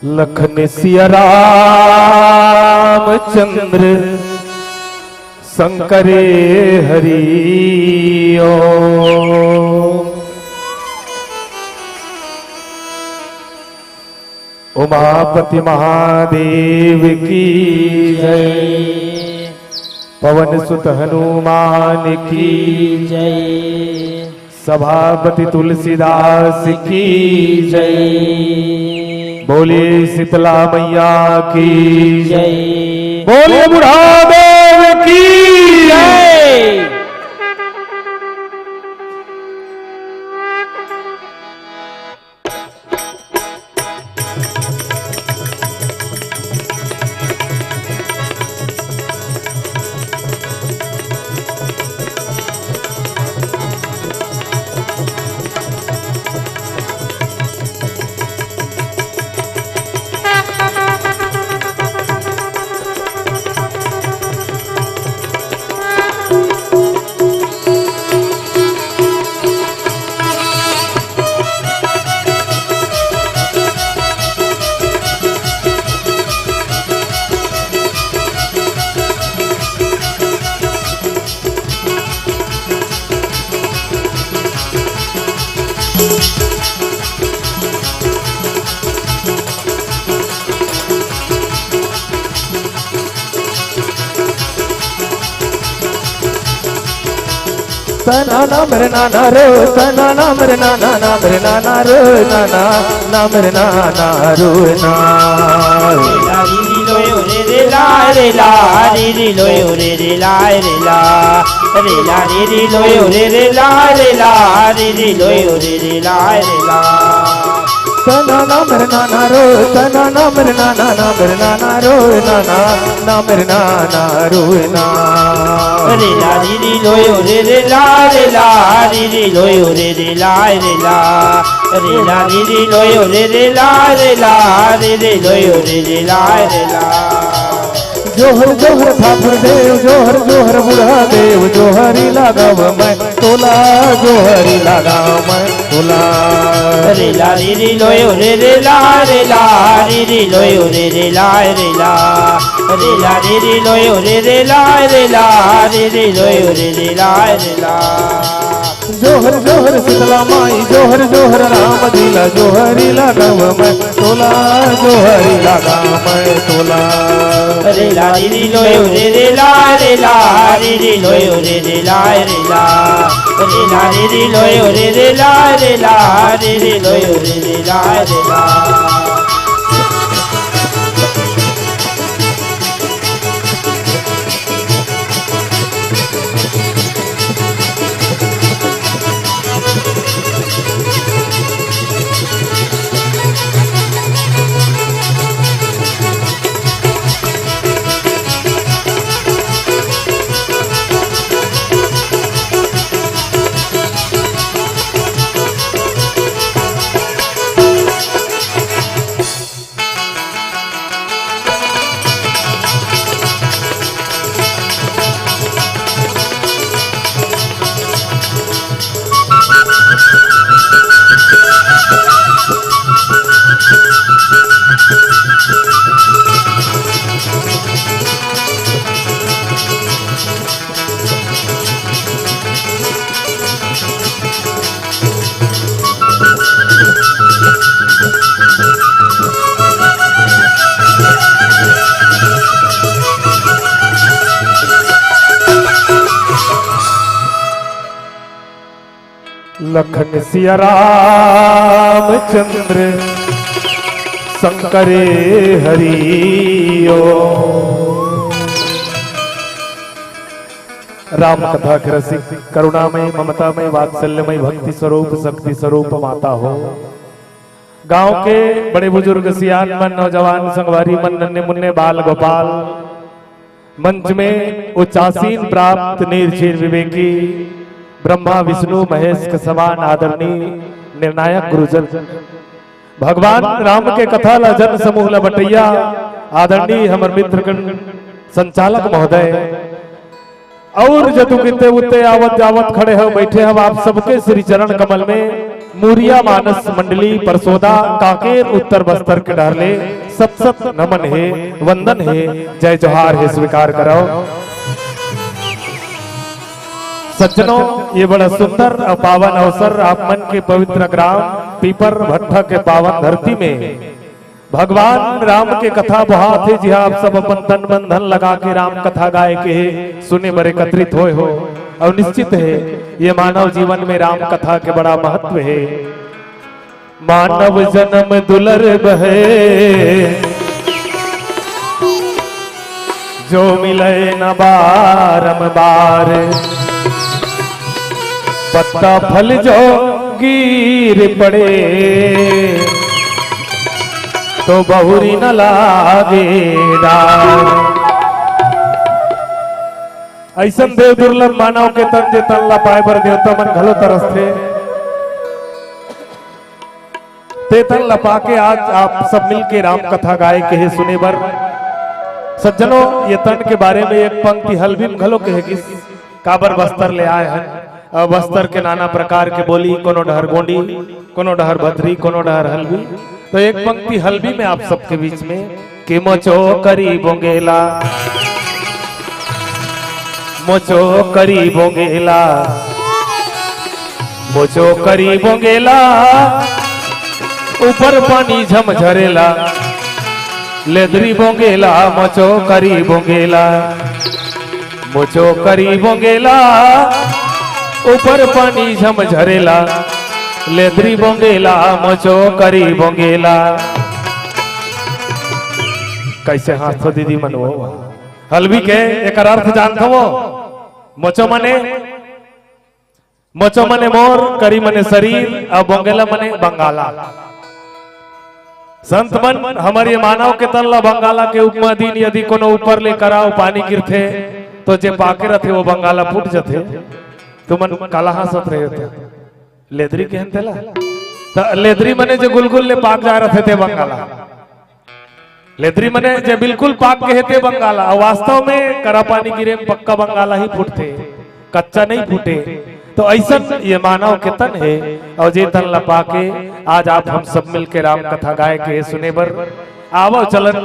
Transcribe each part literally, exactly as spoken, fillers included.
लखन सिया रामचंद्र शंकरे हरि ओम। उमापति महादेव की जय। पवन सुत हनुमान की जय। सभापति तुलसीदास की जय। बोलिए शीतला मैया की जय। बोलिए बुढ़ा देव की जय। तना ना मेरे नाना रो, तना ना मेरे नाना, ना मेरे नाना रो, नाना, ना मेरे नाना रो ना। रे ला री री लो यो रे रे ला, रे ला री री लो यो रे रे ला, रे ला। रे ला रे रे लो यो रे रे ला, रे ला रे रे लो यो रे रे ला, रे ला। तना ना मेरे नाना रो, तना ना मेरे नाना, ना मेरे नाना रो, नाना, ना मेरे नाना रो ना। रे ला रे रे लो यो रे रे ला, रे ला रे रे लो यो रे रे ला, रे ला। रे ला रे रे लो यो रे रे ला, रे ला रे रे लो यो रे रे ला, रे ला। जोहर जोहर ठाकुर देव, जोहर जोहर बूढ़ा देव, जोहरी लगाव मैं तोला, जोहरी लगाव मैं तोला। रे ला रे रे लो यो रे रे ला, रे ला रे रे लो यो रे रे ला, रे ला। रे ला रे रे लो यो रे रे ला, रे ला रे रे लो यो रे रे ला, रे ला। जोहर जोहर शीतला माई, जोहर जोहर राम जी ला, जोहरी लगाव मैं तोला, जोहरी लगाव मैं तोला। रे ला रे रे लो यो रे रे ला, रे ला रे रे लो यो रे रे ला, रे ला। रे ला रे रे लो यो रे रे ला, रे ला रे रे लो यो रे रे ला, रे ला। लखन सिया रामचंद्र शंकरे हरि ओम। राम कथा के रसिक, करुणामय, ममतामय, वात्सल्यमय, भक्ति स्वरूप, शक्ति स्वरूप माता हो। गांव के बड़े बुजुर्ग सियान मन, नौजवान संगवारी मन, नन्हे मुन्ने बाल गोपाल, मंच में उच्चासीन प्राप्त निर्जीव विवेकी ब्रह्मा विष्णु महेश के समान आदरणीय निर्णायक गुरुजन, भगवान राम के कथा ला जन समूह ला बटैया आदरणीय हमर मित्रगण संचालक महोदय, अउ जतु किते उत्ते आवत जावत खड़े हो, बैठे हो, आप सबके श्री चरण कमल में मुरिया मानस मंडली परसोदा कांकेर उत्तर बस्तर के डहर ले सत सत नमन हे, वंदन हे, जय जोहार हे, स्वीकार करव। सज्जनों, ये बड़ा सुंदर अउ पावन अवसर आप मन के पवित्र ग्राम पीपर भट्ठा के पावन धरती में भगवान राम के कथा बोहात हे, जिहां आप सब अपन तन मन धन लगा के राम कथा गाय के हे सुने बर एकत्रित होय हो। अउ निश्चित हे, ये मानव जीवन में राम कथा के बड़ा महत्व हे। मानव जन्म दुलर बहे, जो मिले न बारंबार। पत्ता फल जो गिर पड़े, तो बहुरी न लागे डार। अइसन देव दुर्लभ मानव के तन, जे तन ला पाए बर देवता मन घलो तरसथे। ते तन ला पाके आज आप सब मिलके राम कथा गाय के हे सुने बर। सज्जनों, ये तन के बारे में एक पंक्ति हलबी में घलो कहे गिस, काबर बस्तर ले आए हन। अ, बस्तर के नाना प्रकार के बोली, कोनो डहर गोंडी, कोनो डहर भतरी, कोनो डहर हलबी। तो एक पंक्ति हलबी में आप सबके बीच में कि मोचो करी बोंगेला, मोचो करी बोंगेला, मोचो करी बोंगेला, ऊपर पानी झमझरेला। लेदरी बोंगेला, मोचो करी बोंगेला, मोचो करी बोंगेला, ऊपर पानी झमझरेला। लेदरी बोंगेला, मोचो करी बोंगेला। कइसे हाँसथो दीदी मन वो? हलबी के एकर अर्थ जानथो वो? मोचो मने, मोचो मने मोर, करी मने शरीर, अउ बोंगेला मने बंगाला। संत मन हमर ये मानव के तन ला बंगाला के उपमा दीन, यदि कोनो ऊपर ले करा अउ पानी गिरथे, तो जे पाके रथे, वो बंगाला फूट जथे। तुमन काला हाँसत रहे होते। लेदरी केहेन तेला? त लेदरी मने जे गुलगुल ले पाक जाय रथे ते बंगाला। लेदरी मने जे बिल्कुल पाक गे हे ते बंगाला। अउ वास्तव में करा पानी गिरे में पक्का बंगाला ही फूटथे, कच्चा नहीं फूटे। तो अइसन ये मानव के तन हे, अउ जे तन ला पाके आज आप हम सब मिलके राम कथा गाय के सुने बर आवव चलन।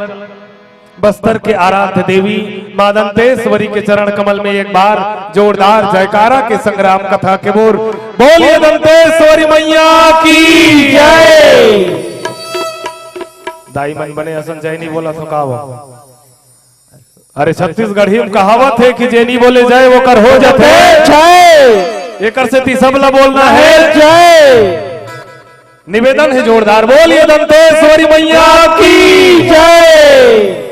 बस्तर के आराध्य देवी माँ दंतेश्वरी के चरण कमल में एक बार जोरदार जयकारा के संग राम कथा के बोल, बोलिए दंतेश्वरी मैया की जय। दाई मन बने असन जय नहीं बोला तो का हो? अरे छत्तीसगढ़ी में कहावत हे कि जे नहीं बोले जय ओकर हो जाथे जय। एकर सेती सब ला बोलना हे जय। निवेदन हे जोरदार, बोलिए दंतेश्वरी मैया की जय।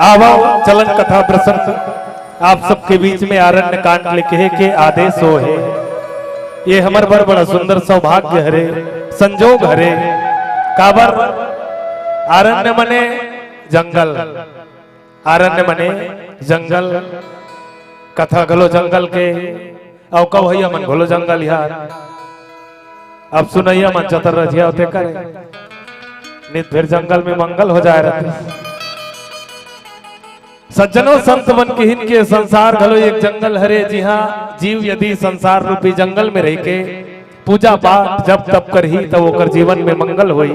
आवव चलन कथा प्रसंग आप सबके बीच में आरण्य कांड ले कहे के आदेश हो हे। ये हमर बर बड़ा सुंदर सौभाग्य हरे, संजोग हरे। काबर आरण्य मने जंगल, आरण्य मने जंगल, कथा घलो जंगल के, अउ कवैया मन घलो जंगल यार। अब सुनैया मन चतर रजिया होते करे, नित फिर जंगल में मंगल हो जाए रहते। सज्जनों, संत मन किहिन के संसार घलो एक जंगल हरे, जिहां जीव यदि संसार रूपी जंगल में रह के पूजा पाठ जप तप करही, त ओकर जीवन में मंगल होही।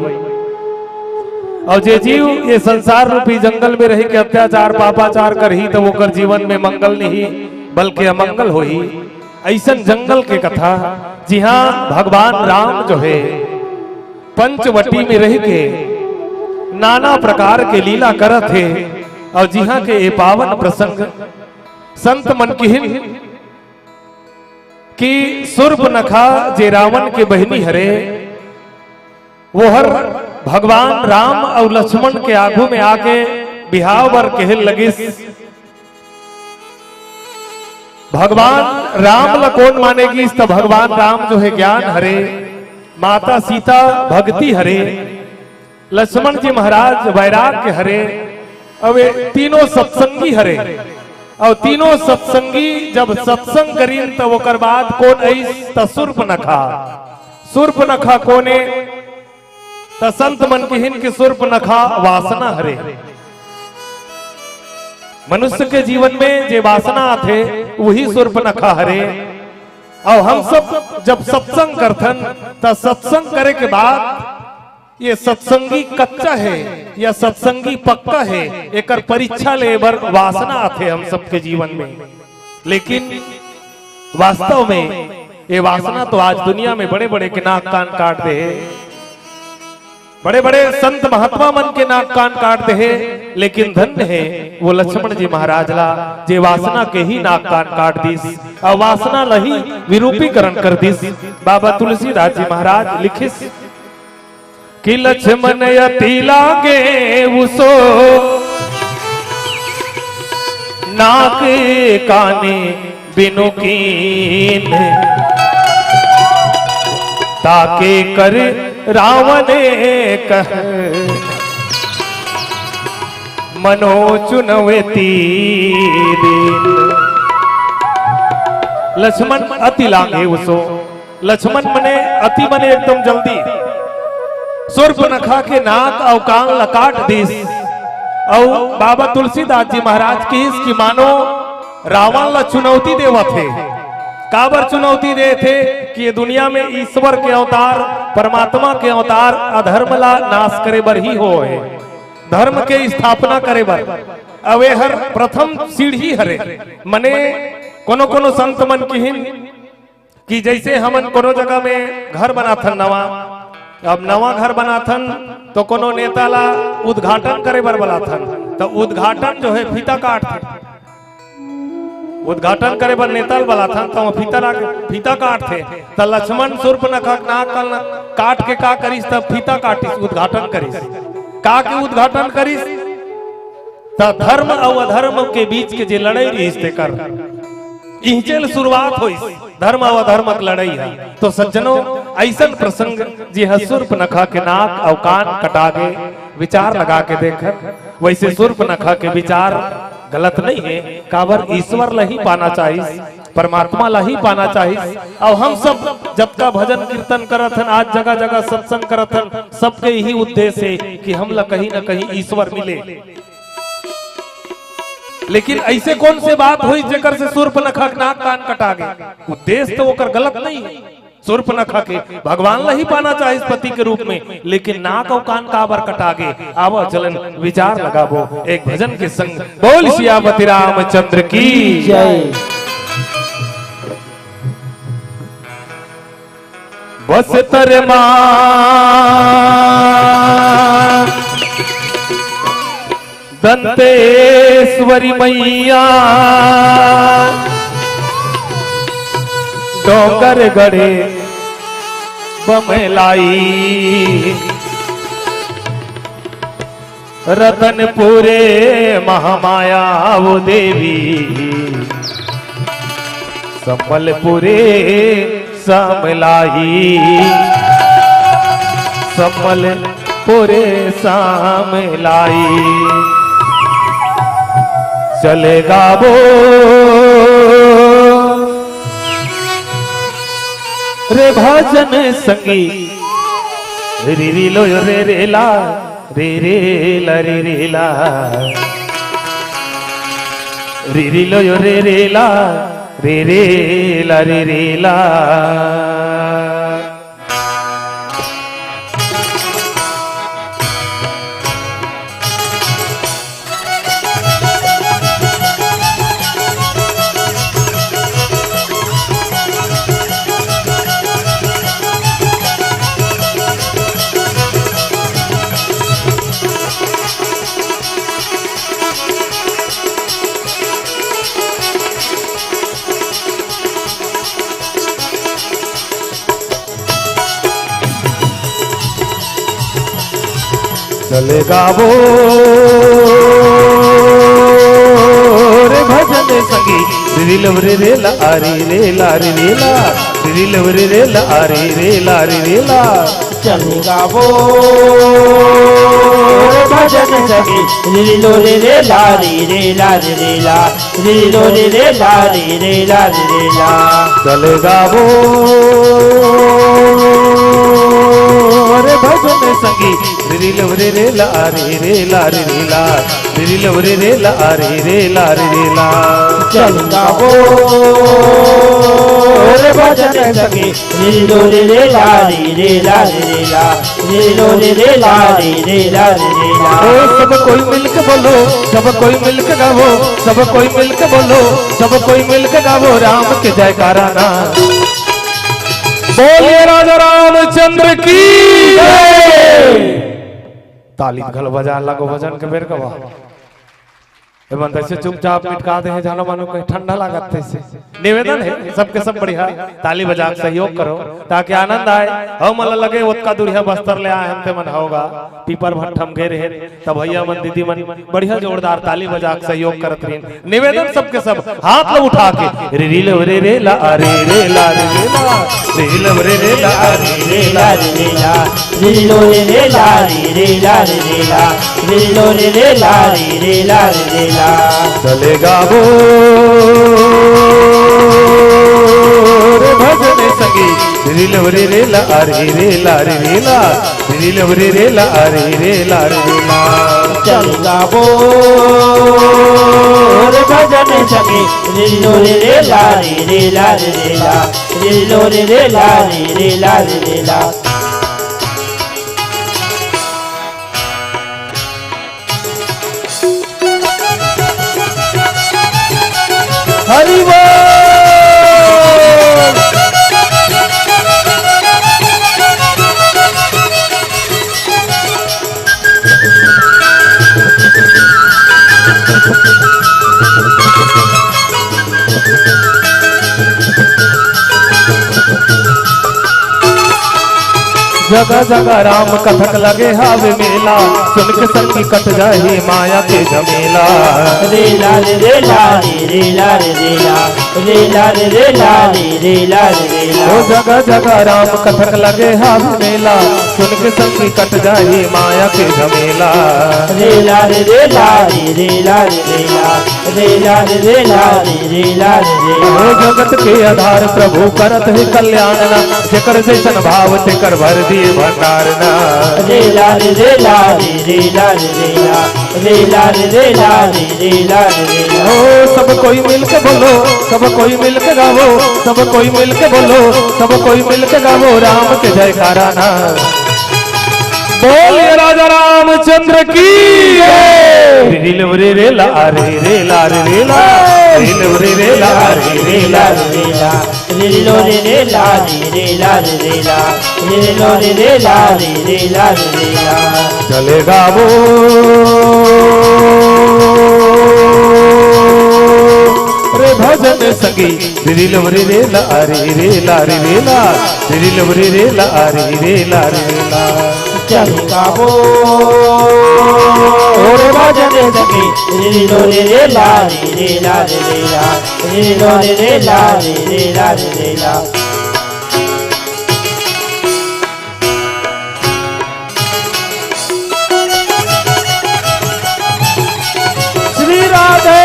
अउ जे जीव ये संसार रूपी जंगल में रह के अत्याचार पापाचार करही, त ओकर जीवन में मंगल नहीं, बल्कि अमंगल होही। अइसन जंगल के कथा, जिहां भगवान राम जो हे, पंचवटी में रह के नाना प्रकार के लीला करत हे, अउ जिहां के ये पावन प्रसंग संत मन किहिन कि सूर्पनखा जे रावण के बहिनी हरे, वो हर भगवान राम अउ लक्ष्मण के आगू में आके बिहाव बर कहे लगिस। भगवान राम ला कोन माने गिस? त भगवान राम जो हे ज्ञान हरे, माता सीता भक्ति हरे, लक्ष्मण जी महाराज वैराग्य हरे, अउ ये तीनों सत्संगी हरे। अउ तीनों सत्संगी जब सत्संग करिन, त ओकर बाद कोन अइस? त सूर्पनखा। सूर्पनखा कोने? त संत मन किहिन कि सूर्पनखा वासना हरे। मनुष्य के जीवन में जे वासना आथे, वही सूर्पनखा हरे। अउ हम सब जब सत्संग करथन, त सत्संग करे के बाद ये सत्संगी कच्चा हे या सत्संगी पक्का हे, एकर परीक्षा ले बर वासना आथे हम सबके जीवन में। लेकिन वास्तव में ये वासना तो आज दुनिया में बड़े-बड़े के नाक कान काट दे हे, बड़े-बड़े संत महात्मा मन के नाक कान काट दे हे, लेकिन धन्य हे वो लक्ष्मण जी महाराज ला, जे वासना के ही नाक कान काट दिस, अउ वासना ला ही विरूपीकरण कर दिस। बाबा तुलसीदास जी महाराज लिखिस कि लक्ष्मण अति लागे उसो, नाक कान बिनु कीन, ताके कर रावण कह, मनो चुनवती दीन। लक्ष्मण अति लागे उसो, लक्ष्मण मने अति मने एकदम जल्दी सूर्पनखा के नाक अउ कान ल काट दिस। अउ बाबा तुलसीदास जी महाराज किहिस कि मानो रावण ल चुनौती देवत हे। काबर चुनौती देथे कि ये दुनिया में ईश्वर के अवतार, परमात्मा के अवतार अधर्म ला नाश करे बर ही होय, धर्म के स्थापना करे बर। अउ एहर प्रथम सीढ़ी हरे। मने कोनो कोनो संत मन किहिन कि जैसे हमन कोनो जगह में घर बनाथन नवा, अब नवा घर बनाथन तो कोनो नेता ला उद्घाटन करे बर बलाथन, तो उद्घाटन जो है फीता काटथे। उद्घाटन करे बर नेता ला बलाथन तो वो फीता ला, फीता काटथे। तो लक्ष्मण सूर्पनखा के नाक कान काट के का करिस, तब फीता काटिस, उद्घाटन करिस। का के उद्घाटन करिस? त धर्म अउ अधर्म के बीच के जे लड़ाई रहिस तेकर इहिंचे ले शुरुआत होइस, धर्म अउ अधर्म के लड़ाई ह। तो सज्जनों, अइसन प्रसंग जिहां सूर्पनखा के नाक अउ कान कटा गे, विचार लगा के देखन। वैसे सूर्पनखा के विचार गलत नहीं हे, काबर ईश्वर ला ही पाना चाहिस, परमात्मा ला ही पाना चाहिस। अउ हम सब जतका भजन कीर्तन करत हन, आज जगह जगह सत्संग करत हन, सबके यही उद्देश्य हे कि हमला कहीं ना कहीं ईश्वर मिले। लेकिन ऐसे कौन से बात होइस जेकर से सूर्पनखा के नाक कान कटा गे? उद्देश्य तो ओकर गलत नहीं हे। सूर्पनखा के भगवान ला ही पाना चाहिस पति के रूप में, लेकिन नाक अउ कान काबर कटा गे? आवा चलन विचार लगाबो एक भजन के संग। बोल सियापति रामचंद्र की जय। बस तर मा दंतेश्वरी मैया डोंगरगढ़ बमलाई। रतनपुरे महामाया वो देवी, संबलपुरे समलाई, संबलपुरे समलाई। चले गाबो रे भजन संगी, री री लो रे रे ला, री रे ला, री रे ला, री री लो रे रे ला, री रे ला, री रे ला। चले गाबो रे भजन संगी, री लव रे रे ला री रे ला री रे ला, री लव रे रे ला री रे ला री रे ला। चले गाबो रे भजन संगी, री लो रे रे ला री रे ला री रे ला। रे लो रे रे ला रे रे ला रे रे ला। चल गावो रे भजन संगी, रे लो रे रे ला रे रे ला रे रे ला, रे लो रे रे ला रे रे ला रे रे ला। चल गावो। चले सके। रे लो रे रे ला रे रे ला रे रे ला, रे लो रे रे ला रे रे ला रे रे ला। ओ सब कोई मिलके बोलो, सब कोई मिलके गावो, सब कोई मिलके बोलो, सब कोई मिलके गावो राम के जयकारा ना। बोलिए राजा रामचंद्र की जय। ताली घलो बजा लगो, भजन के बेर गवा। एमन तइसे चुपचाप मिटका दे हे, जानो मानो कहीं ठंडा लागत तइसे। निवेदन हे सबके सब बढ़िया ताली बजा के सहयोग करो, ताकि आनंद आए। हमन ला लगे ओतका दूरिहा बस्तर ले आए हन, ते मन होगा पीपर भट्ठम गे रहे, तब भैया मन, दीदी मन बढ़िया जोरदार ताली बजा के सहयोग करत रहिन। निवेदन सबके सब हाथ ला उठा के, रे रे लो रे रे ला, रे रे ला, रे रे ला, रे रे लो रे रे ला, रे रे ला, रे रे ला। रे लो रे रे ला रे रे ला रे रे ला, रे लो रे रे ला रे रे ला रे रे ला। चले गाबो रे भजन संगी, रे लो रे रे ला रे रे ला रे रे ला, रे लो रे रे ला रे रे ला रे रे ला। चल गाबो रे भजन संगी, रे लो रे रे ला रे रे ला रे रे ला, रे लो रे रे ला रे रे ला रे रे ला। हरि बोल। जगह जगह राम कथक लगे हावे मेला, सुन के संगी कट जाही माया के झमेला। रे ला रे रे ला रे रे ला रे रे ला, रे ला रे रे ला रे रे ला रे रे ला। ओ जगह जगह राम कथक लगे हावे मेला, सुन के संगी कट जाही माया के झमेला। रे ला रे रे ला रे रे ला रे रे ला, रे ला रे रे ला रे रे ला रे रे ला। ओ जगत के आधार प्रभु करत हे कल्याण ना, जेकर जैसन भाव तेकर भर दिए भंडार ना। रे ला रे रे ला रे रे ला रे रे ला, रे ला रे रे ला रे रे ला रे रे ला। ओ सब कोई मिलके बोलो, सब कोई मिलके गावो, सब कोई मिलके बोलो, सब कोई मिलके गावो राम के जयकारा ना। बोलिए राजा रामचंद्र की जय। रे लो रे रे ला रे रे ला रे रे ला, रे लो रे रे ला रे रे ला रे रे ला। रे लो रे रे ला रे रे ला रे रे ला, रे लो रे रे ला रे रे ला रे रे ला। चले गाबो रे भजन संगी, रे लो रे रे ला रे रे ला रे रे ला, रे लो रे रे ला रे रे ला रे रे ला। चल गाबो रे भजन संगी, रे लो रे रे ला रे रे ला रे रे ला, रे लो रे रे ला रे रे ला रे रे ला। श्री राधे।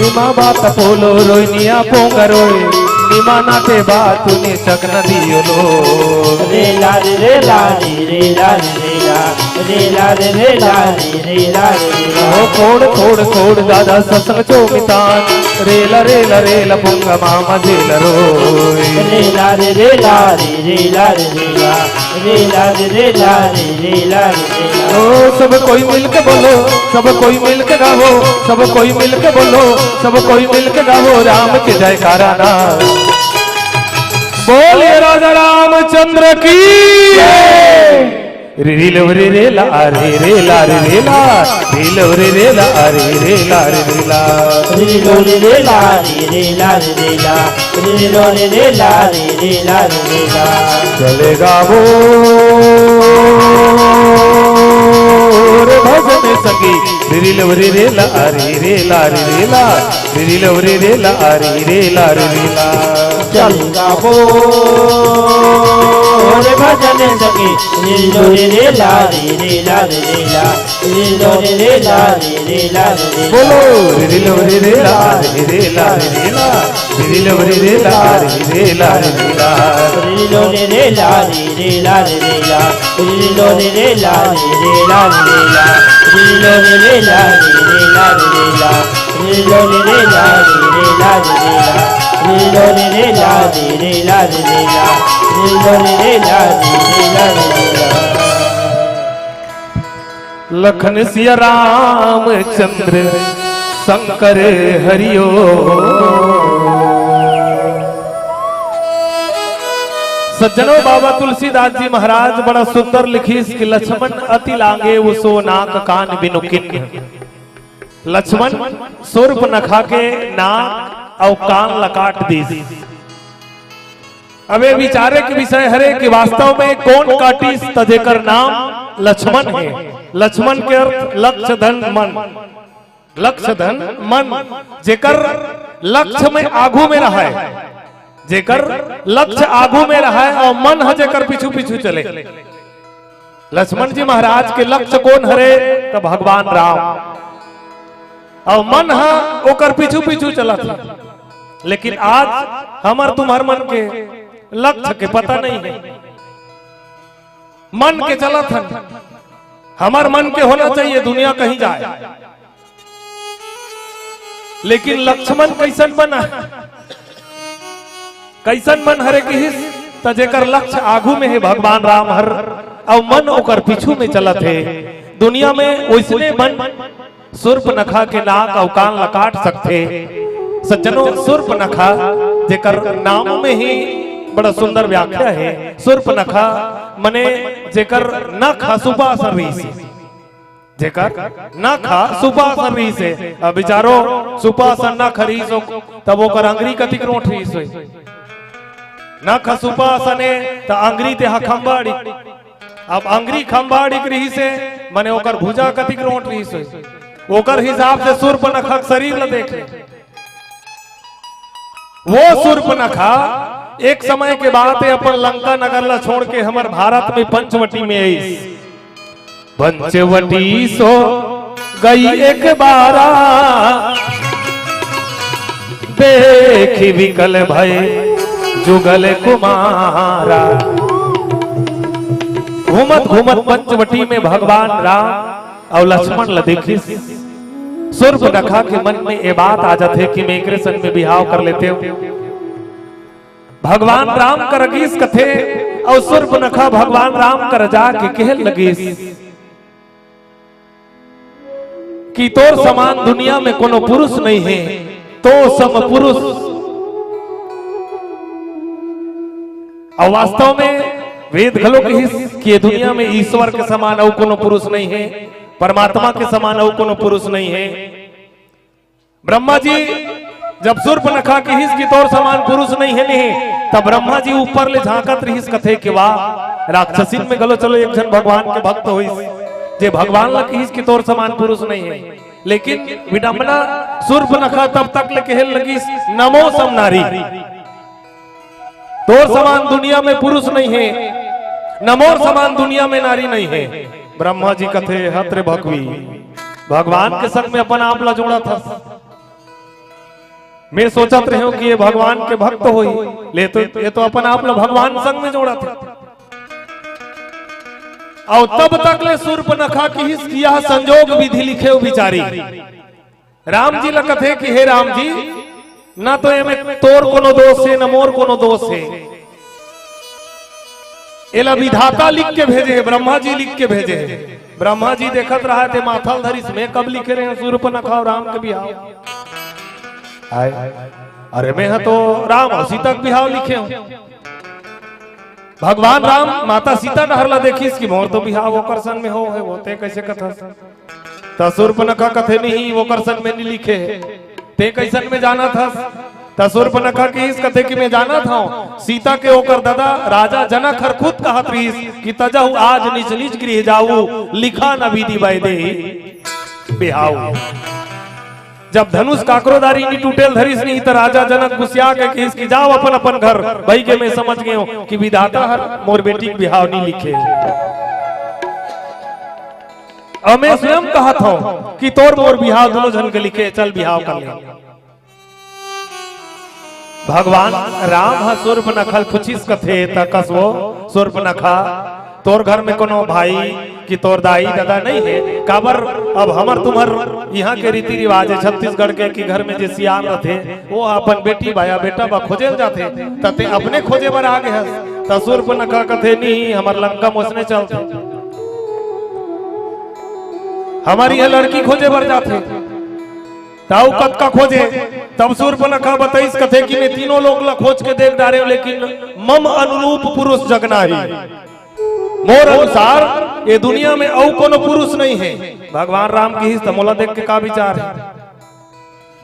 निमा बात पोलो रोय निया पोंगा रोय, निमा नाते बात तूने चक न दियो लो। रे ला रे रे ला रे रे ला रे रे ला, रे ला रे रे ला रे रे ला रे रे ला। ओ कोड़ कोड़ कोड़ दादा ससंग चो मितान, रेला रेला रेला पुंगा मामा जेला रोय। रे ला रे रे ला रे रे ला रे रे ला, रे ला रे रे ला रे रे ला रे रे ला। ओ सब कोई मिलके बोलो, सब कोई मिलके गावो, सब कोई मिलके बोलो, सब कोई मिलके गावो राम के जयकारा ना। बोलिए राजा रामचंद्र की जय। रे लो रे रे ला रे रे ला रे रे ला, रे लो रे रे ला रे रे ला रे रे ला। रे लो रे रे ला रे रे ला रे रे ला, रे लो रे रे ला रे रे ला रे रे ला। चले गावो रे भजन संगी, रे लो रे रे ला रे रे ला रे रे ला, रे लो रे रे ला रे रे ला रे रे ला। चल गाबो रे भजन संगे, लीलो रे रे ला रे रे ला रे रे ला, लीलो रे रे ला रे रे ला रे रे ला। बोलो। रे रे लो रे रे ला रे रे ला रे रे ला, रे रे लो रे रे ला रे रे ला रे रे ला। लीलो रे रे ला रे रे ला रे रे ला, लीलो रे रे ला रे रे ला रे रे ला, लीलो रे रे ला रे रे ला रे रे ला। लखन सिया रामचंद्र शंकर हरिओ। सज्जनों, बाबा तुलसीदास जी महाराज बड़ा सुंदर लिखिस कि लक्ष्मण अति लागे उसो नाक कान बिनु किन्ह। लक्ष्मण सूर्पनखा के नाक अउ कान ल काट दिस। अब ये विचारे के विषय हरे कि वास्तव में कोन काटिस, त जेकर नाम लक्ष्मण हे। लक्ष्मण के अर्थ लक्ष्य धन मन, लक्ष्य धन मन, जेकर लक्ष्य में आगू में रहय, जेकर लक्ष्य आगू में रहय अउ मन ह जेकर पीछू पीछू चले। लक्ष्मण जी महाराज के लक्ष्य कोन हरे? त भगवान राम। अउ मन ह ओकर पीछू पीछू चलत हे। लेकिन आज हमर तुम्हर मन के लक्ष्य के पता नहीं हे, मन के चलत हन। हमर मन के होना चाहिए, दुनिया कहीं जाए। लेकिन लक्ष्मण कैसन बना, कैसन मन हरे किहिस? त जेकर लक्ष्य आगू में हे भगवान राम हर, अउ मन ओकर पीछू में चलत हे। दुनिया में ओइसने मन सूर्पनखा के नाक अउ कान ल काट सकथे। सज्जनों, सूर्पनखा जेकर नाम में ही बड़ा सुंदर व्याख्या हे। सूर्पनखा मने जेकर नख ह सुपा असन रहिस हे, जेकर नख ह सुपा असन रहिस हे। अब विचारो, सुपा असन नख रहिस हो, तब ओकर अंगरी कतिक रोंठ रहिस होही? नख ह सुपा असन हे, त अंगरी ते ह खंबाड़ी। अब अंगरी खंबाड़ी के रहिस हे, मने ओकर भुजा कतिक रोंठ रहिस होही? ओकर हिसाब से सूर्पनखा के शरीर ल देख ले। वो सूर्पनखा एक समय के बात हे, अपन लंका नगर ल छोड़ के हमर भारत में पंचवटी में आइस। पंचवटी सो गई एक बारा, देखि विकल भय जुगल कुमारा। घूमत घूमत पंचवटी में भगवान राम अउ लक्ष्मण ल देखिस। सूर्पनखा के मन में ये बात आ जाथे कि मैं एकरे संग में बिहाव कर लेतेंव। भगवान राम कर अगिस कथे, अउ सूर्पनखा भगवान राम कर जाके कहे लगिस कि तोर समान दुनिया में कोनो पुरुष नहीं हे, तो सम पुरुष। अउ वास्तव में वेद घलो कहिस कि ये दुनिया में ईश्वर के समान अउ कोनो पुरुष नहीं हे, परमात्मा के समान अउ कोनो पुरुष नहीं हे। ब्रह्मा जी जब सूर्पनखा किहिस कि तोर समान पुरुष नहीं हे नहीं, तब ब्रह्मा जी ऊपर ले झांकत रहिस, कथे कि वाह, राक्षसिन में घलो चलो एक झन भगवान के भक्त होइस, जे भगवान ल किहिस कि तोर समान पुरुष नहीं हे। लेकिन विडंबना, सूर्पनखा तब तक ले कहे लगिस, "नमो सम नारी।" तोर समान दुनिया में पुरुष नहीं हे, न मोर समान दुनिया में नारी नहीं हे। ब्रह्मा जी कथे, हत रे भकवी, भगवान के संग में अपन आप ला जोड़त हस। मैं सोचत रहेंव कि ये भगवान के भक्त होही, ले तो, ये तो अपन आप ला भगवान संग में जोड़त हे। अउ तब तक ले सूर्पनखा किहिस कि यह संजोग विधि लिखेव बिचारी। राम जी ला कथे कि हे राम जी, ना तो एमे तोर कोनो दोष हे, ना मोर कोनो दोष हे। एला विधाता लिख के भेजे हे, ब्रह्मा जी लिख के भेजे हे। ब्रह्मा जी देखत रहा थे, माथा ल धरिस, मैं कब लिखे रहेंव सूर्पनखा अउ राम के बिहाव? आय, अरे मैं ह तो राम अउ सीता के बिहाव लिखे हंव। भगवान राम माता सीता डहर ला देखिस कि मोर तो बिहाव ओकर संग में होहे, वो ते कैसे कथस? त सूर्पनखा कथे, नहीं, ओकर संग में नहीं लिखे हे। ते कैसन में जानत हस? त सूर्पनखा किहिस, कथे कि मैं जानत हंव, सीता के ओकर ददा राजा जनक हर खुद कहत रहिस कि तजहु आज निज निज गृह जाऊ, लिखा न विधि वैदेही बिहाऊ। जब धनुष काकरो दारी नी टूटेल धरिस नी, त राजा जनक गुसिया के कहिस कि जाव अपन अपन घर। भई गे, मैं समझ गेंव कि विधाता हर मोर बेटी के बिहाव नी लिखे। अउ मैं स्वयं कहत हंव कि तोर मोर बिहाव दूनों झन के लिखे, चल बिहाव कर ले। भगवान राम ह सूर्पनखा ल पूछिस कथे, त कस वो सूर्पनखा, तोर घर में कोनो भाई कि तोर दाई ददा नइ हे? काबर, अब हमर तुम्हर इहां के रीति रिवाज हे छत्तीसगढ़ के कि घर में जे सियान रथे, वो अपन बेटी बा या बेटा बा खोजे ल जाथे, त तें अपने खोजे बर आ गे हस। त सूर्पनखा कथे, नहीं, हमर लंका म ओसने चलथे, हमर इहां लड़की खोजे बर जाथे। त अउ कतका खोजे? तब सूर्पनखा बतइस कथे कि मैं तीनों लोक ल खोज के देख डारेंव, लेकिन मम अनुरूप पुरुष जग नाहीं। मोर अनुसार ये दुनिया में अउ कोनो पुरुष नइ हे। भगवान राम कहिस, त मोला देख के का विचार हे?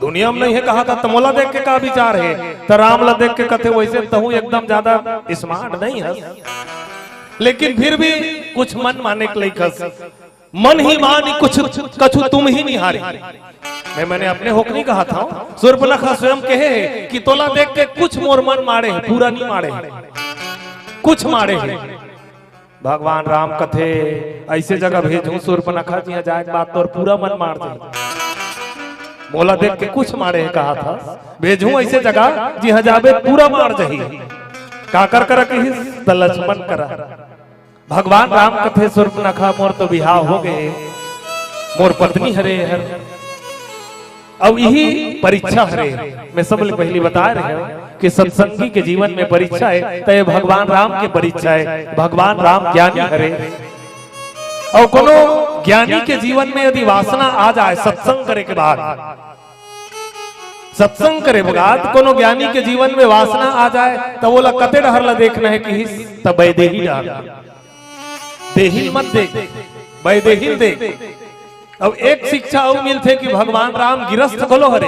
दुनिया में नइ हे कहा था, त मोला देख के का विचार हे? त राम ला देख के कथे, वइसे तहूं एकदम ज्यादा smart नइ हस, लेकिन फिर भी कुछ मन माने के लइक हस। मन ही मानी कुछ कछु तुम ही निहारी। मैं, मैंने अपने होक नइ कहा था, सूर्पनखा स्वयं कहे हे कि तोला देख के कुछ मोर मन माड़े हे, पूरा नइ माड़े हे, कुछ माड़े हे। भगवान राम कथे, अइसे जगह भेजहूं सूर्पनखा जिहां जाय के बाद तोर पूरा मन माड़ जाही। मोला देख के कुछ माड़े हे कहा था, भेजहूं अइसे जगह जिहां जाबे पूरा माड़ जाही। काकर करा कहिस? त लक्ष्मण करा। भगवान राम कथे, सूर्पनखा, मोर तो बिहाव हो गे, मोर पत्नी हरे हर। अब इही परीक्षा हरे। मैं सब ले पहिली बताय रहेंव कि सत्संगी के जीवन में परीक्षा हे, त ये भगवान राम के परीक्षा हे। भगवान राम ज्ञानी हरे। अउ कोनो ज्ञानी के जीवन में यदि वासना आ जाय सत्संग करे के बाद, सत्संग करे बखत कोनो ज्ञानी के जीवन में वासना आ जाय, त ओला कते डहर ला देखना हे कहिस? त वैदेही डहर। देहिल मत देख, वैदेहिल देख। अब एक शिक्षा अउ मिलथे कि भगवान राम गिरस्थ घलो हरे।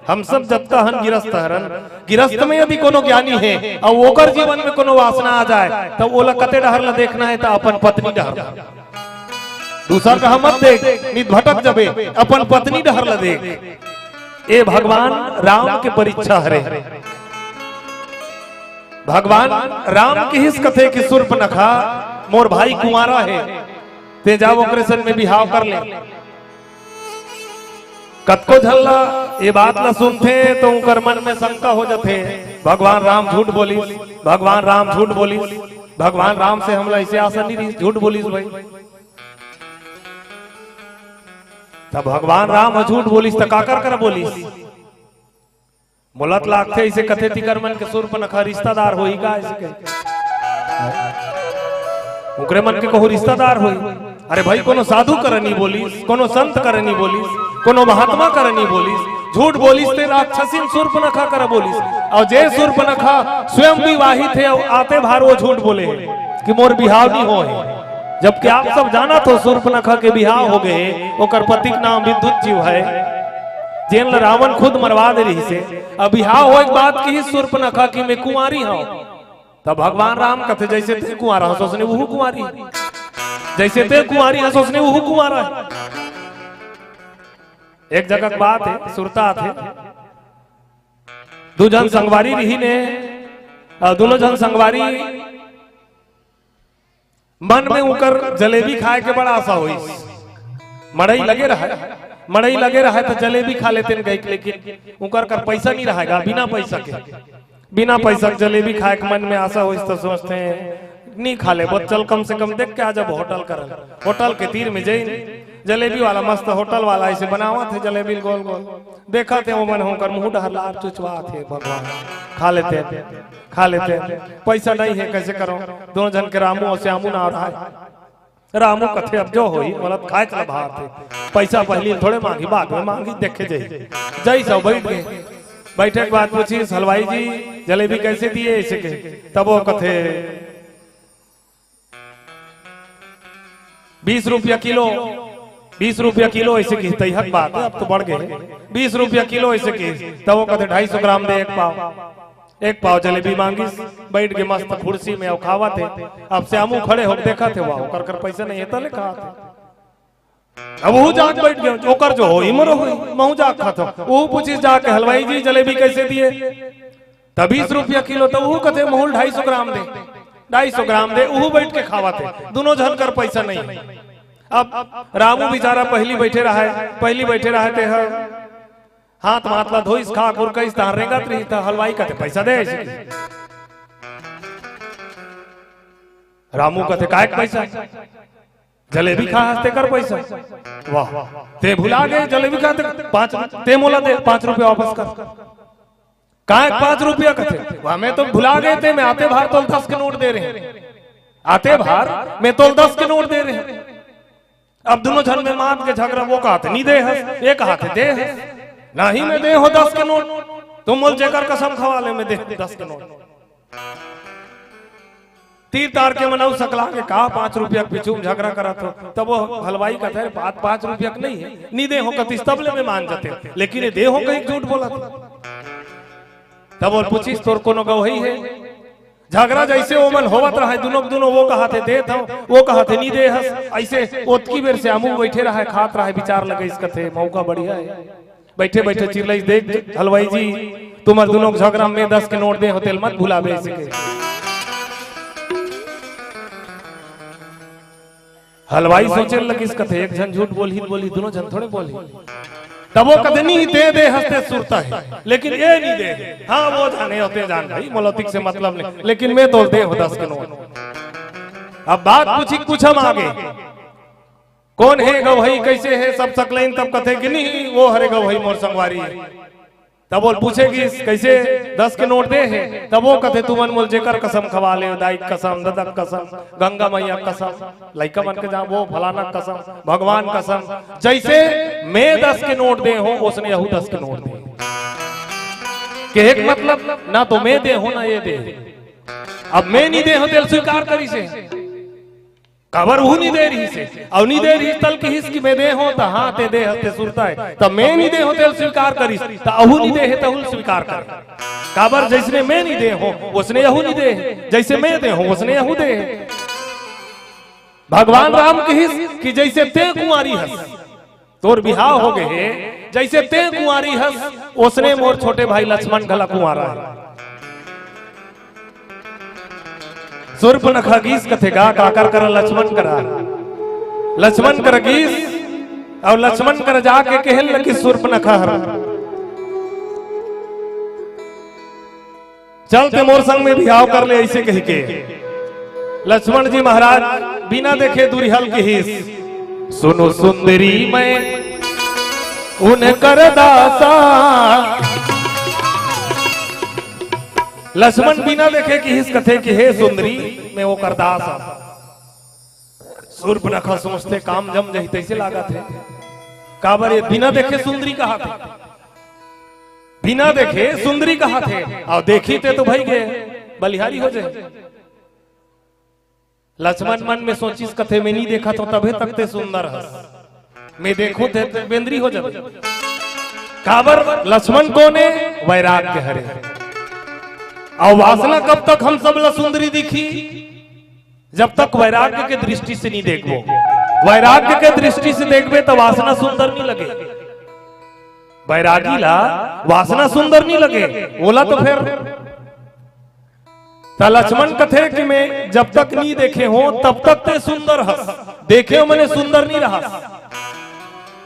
हम सब जतका हन गिरस्थ हरन। गिरस्थ में यदि कोनो ज्ञानी हे अउ ओकर जीवन में कोनो वासना आ जाय, त ओला कते डहर ला देखना हे? त अपन पत्नी डहर। दूसर कहा मत देख, नित भटक जबे, अपन पत्नी डहर ला देख। ए भगवान राम के परीक्षा हरे। भगवान राम किहिस कथे कि सूर्पनखा, मोर भाई कुंवारा हे, तें जा ओकरे संग में बिहाव कर ले। कतको झन ला ये बात ला सुनथे तो उंकर मन में शंका हो जाथे, भगवान राम झूठ बोलिस, भगवान राम झूठ बोलिस, भगवान राम से हमला ऐसे आशा नहीं रही, झूठ बोलिस भाई। तब भगवान राम ह झूठ बोलिस त काकर करा बोलिस? मोला त लागथे अइसे कथे तिकर मन के सूर्पनखा रिश्तेदार होही का अइसे कहे। ओकरे मन के कहूं रिश्तेदार होही। अरे भाई, कोनो साधु करा नी बोलिस, कोनो संत करा नी बोलिस, कोनो महात्मा करा नी बोलिस, झूठ बोलिस ते राक्षसिन सूर्पनखा करा बोलिस। अउ जे सूर्पनखा स्वयं विवाहित हे अउ आते भार वो झूठ बोले हे कि मोर बिहाव नी होय हे। जबकि आप सब जानत हो सूर्पनखा के बिहाव हो गे हे, ओकर पति के नाम विद्युत जीव हे, जेन ल रावण खुद मरवा दे रहिस हे। अब बिहाव होय के बाद किहिस सूर्पनखा कि मैं कुंवारी हंव। तब भगवान राम कथे, जइसे तें कुंवारा हस, ओसने उहू कुंवारी, जइसे तें कुंवारी हस, ओसने उहू कुंवारा हे। एक जगह के बात हे, सुरता आथे, दू झन संगवारी रिहिन हे, अउ दूनों झन संगवारी मन में उंकर जलेबी खाय के बड़ा आशा होइस। मड़ई लगे रहय, मड़ई लगे रहय त जलेबी खा लेतेन कहिके, लेकिन उंकर कर पइसा नी रहय गा, बिना पइसा के, बिना पइसा के जलेबी खाय के मन में आशा होइस त सोचथे, नी खा लेबो, चल कम से कम देख के आ जाबो होटल करन। होटल के तीर में जइन, जलेबी वाला मस्त होटल वाला अइसे बनावत हे जलेबी ल गोल गोल, देखत हे ओमन ह ओकर मुंह डहर लार चुचवात हे, भगवान, खा लेतेन। खा लेतेन, पइसा नइ हे, कइसे करंव? दूनों झन के रामू अउ श्यामू नाव रहय। रामू कथे, अब जो होही, मोला खाय के ल भात हे, पइसा पहिली थोड़े मांगही, बाद में मांगही, देखे जाही। जइस अउ बइठ गे। बइठे के बाद पूछिस, हलवाई जी, जलेबी कइसे दिए? अइसे कहे। तब वो कथे, बीस रुपया किलो, बीस रुपया किलो अइसे किहिस, तइहक बात हे, अब तो बढ़ गे हे, बीस रुपया किलो अइसे किहिस। तब वो कथे, ढाई सौ ग्राम दे एक पाव। एक पाव जलेबी मांगिस, बइठ गे मस्त कुर्सी में अउ खावत हे। अब श्यामू खड़े होके देखत हे, वाह, ओकर कर पइसा नइ हे, तले खात हे। अब वो जाके बैठ गए, ओकर जो होही, मोरो होही, महूं जाके खाथंव। वो पूछिस जाके, "हलवाई जी, जलेबी कैसे दिए?" "त बीस रुपया किलो।" त वो कथे, "महूं ल ढाई सौ ग्राम दे, ढाई सौ ग्राम दे।" वो बैठ के खावत हे, दुनों झन कर पैसा नहीं। अब रामू बेचारा पहिली बैठे रहा हे, पहिली बैठे रहा हे, ते ह हाथ माथ ला धोइस, खा खुर कइस, तहां रेंगत रहिस, त हलवाई कथे, "पैसा दे," अइसे कहिस। रामू कथे, "काय के पैसा? जलेबी खा हस तेकर पैसा? वाह, ते भुला गे, जलेबी खा ते पाँच, ते मोला दे, पाँच रुपया वापस कर।" "काय पाँच रुपया?" कथे, "वाह, मैं तो भुला गे, ते मैं आते भार तोल दस के नोट दे रहेंव, आते भार मैं तोल दस के नोट दे रहेंव।" अब दुनों झन में मात के झगरा, वो कहाथे, "नी दे हस," ये कहाथे, "दे हस।" "नहीं, मैं दे हों दस के नोट, तुम मोल जेकर कसम खवा ले, मैं दे दस के नोट।" तीर तार के मन अउ सकला गे, "का पाँच रुपया के पीछू में झगरा करत हो?" तब वो हलवाई कथे, "अरे, बात पाँच रुपया के नहीं हे, नी दे हों कतिस तब ले मैं मान जातेंव, लेकिन ये दे हों कहिके झूठ बोलत हे।" तब वो पूछिस, "तोर कोनो गवही हे?" झगरा जइसे ओमन होवत रहय, दुनों के दुनों, वो कहाथे, "देत हंव," वो कहाथे, "नी दे हस।" अइसे ओतकी बेर से आमू बैठे रहय, खात रहय, बिचार लगइस, कथे, "मौका बढ़िया हे।" बइठे बइठे चिल्लइस, "देख हलवाई जी, तुमर दुनों के झगरा में दस के नोट दे हों, तेला मत भुलाबे," अइसे कहिके। हलवाई सोचे लगिस, कथे, "एक झन झूठ बोलही त बोलही, दुनों झन थोड़े बोलही।" तब वो कथे, "नहीं, ते दे हस ते सुरता हे, लेकिन ये नी दे हे।" "हाँ, वो जाने हों ते जान भाई, मोला ओतिक से मतलब नहीं, लेकिन मैं तोला दे हों दस के नोट।" अब बात पूछी, पूछम आगे, "कोन हे गवही, कइसे हे?" सब सकलाइन, तब कथे कि, "नहीं, वो हरे गवही, मोर संगवारी हे।" तब वो पूछे गिस, "कइसे दस के नोट दे हे?" तब वो कथे, "तुमन मोला जेकर कसम खवा ले, दाई के कसम, ददा के कसम, गंगा मैया के कसम, लइका मन के जा, वो फलाना के कसम, भगवान के कसम, जइसे मैं दस के नोट दे हों, ओसने यहू दस के नोट दे।" कहे के मतलब, ना तो मैं दे हों, ना ये दे हे। अब मैं नी दे हों, तेला स्वीकार करिस हे। काबर उहू नी दे रहिस हे, अउ नी दे रहिस तल किहिस कि मैं दे हों, त हाँ, ते दे हस ते सुरता हे। त मैं नी दे हों, तेला स्वीकार करिस, त अहू नी दे हे, तहू ल स्वीकार कर। काबर जइसने मैं नी दे हों, ओसने अहू नी दे हे, जइसे मैं दे हों, ओसने अहू दे हे। भगवान राम किहिस कि जइसे ते कुंवारी हस, तोर बिहाव हो गे हे, जइसे ते कुंवारी हस, ओसने मोर छोटे भाई लक्ष्मण घला कुंवारा हे। सूर्पनखा गिस कथे गा, काकर करा? लक्ष्मण करा। लक्ष्मण करा गिस, अउ लक्ष्मण करा जाके कहे लगिस सूर्पनखा हर, "चल ते मोर संग में बिहाव कर ले," अइसे कहिके। लक्ष्मण जी महाराज बिना देखे दुरिहा ल किहिस, "सुनो सुंदरी मैं उनकर दासा।" लक्ष्मण बिना देखे किहिस कथे कि, "हे सुंदरी, मैं ओकर दास हंव।" सूर्पनखा सोचथे, "काम जम जही तइसे लागत हे।" काबर ये बिना देखे सुंदरी कहाथे, बिना देखे सुंदरी कहाथे, अउ देखही ते तो भई गे, बलिहारी हो जाही। लक्ष्मण मन में सोचिस कथे, "मैं नी देखत हों तभे तक ते सुंदर हस, मैं देखहूं ते, ते बेंदरी हो जाबे।" काबर लक्ष्मण कोन हे? वैराग्य हरे। अउ वासना कब तक हम सब ला सुंदरी दिखही? जब तक वैराग्य के दृष्टि से नी देखबो। वैराग्य के दृष्टि से देखबे त वासना सुंदर नी लगे। वैरागी ला वासना सुंदर नी लगे, ओला तो फेर त लक्ष्मण कथे कि मैं जब तक नी देखे हों, तब तक ते सुंदर हस, देखे हों मने सुंदर नी रहस।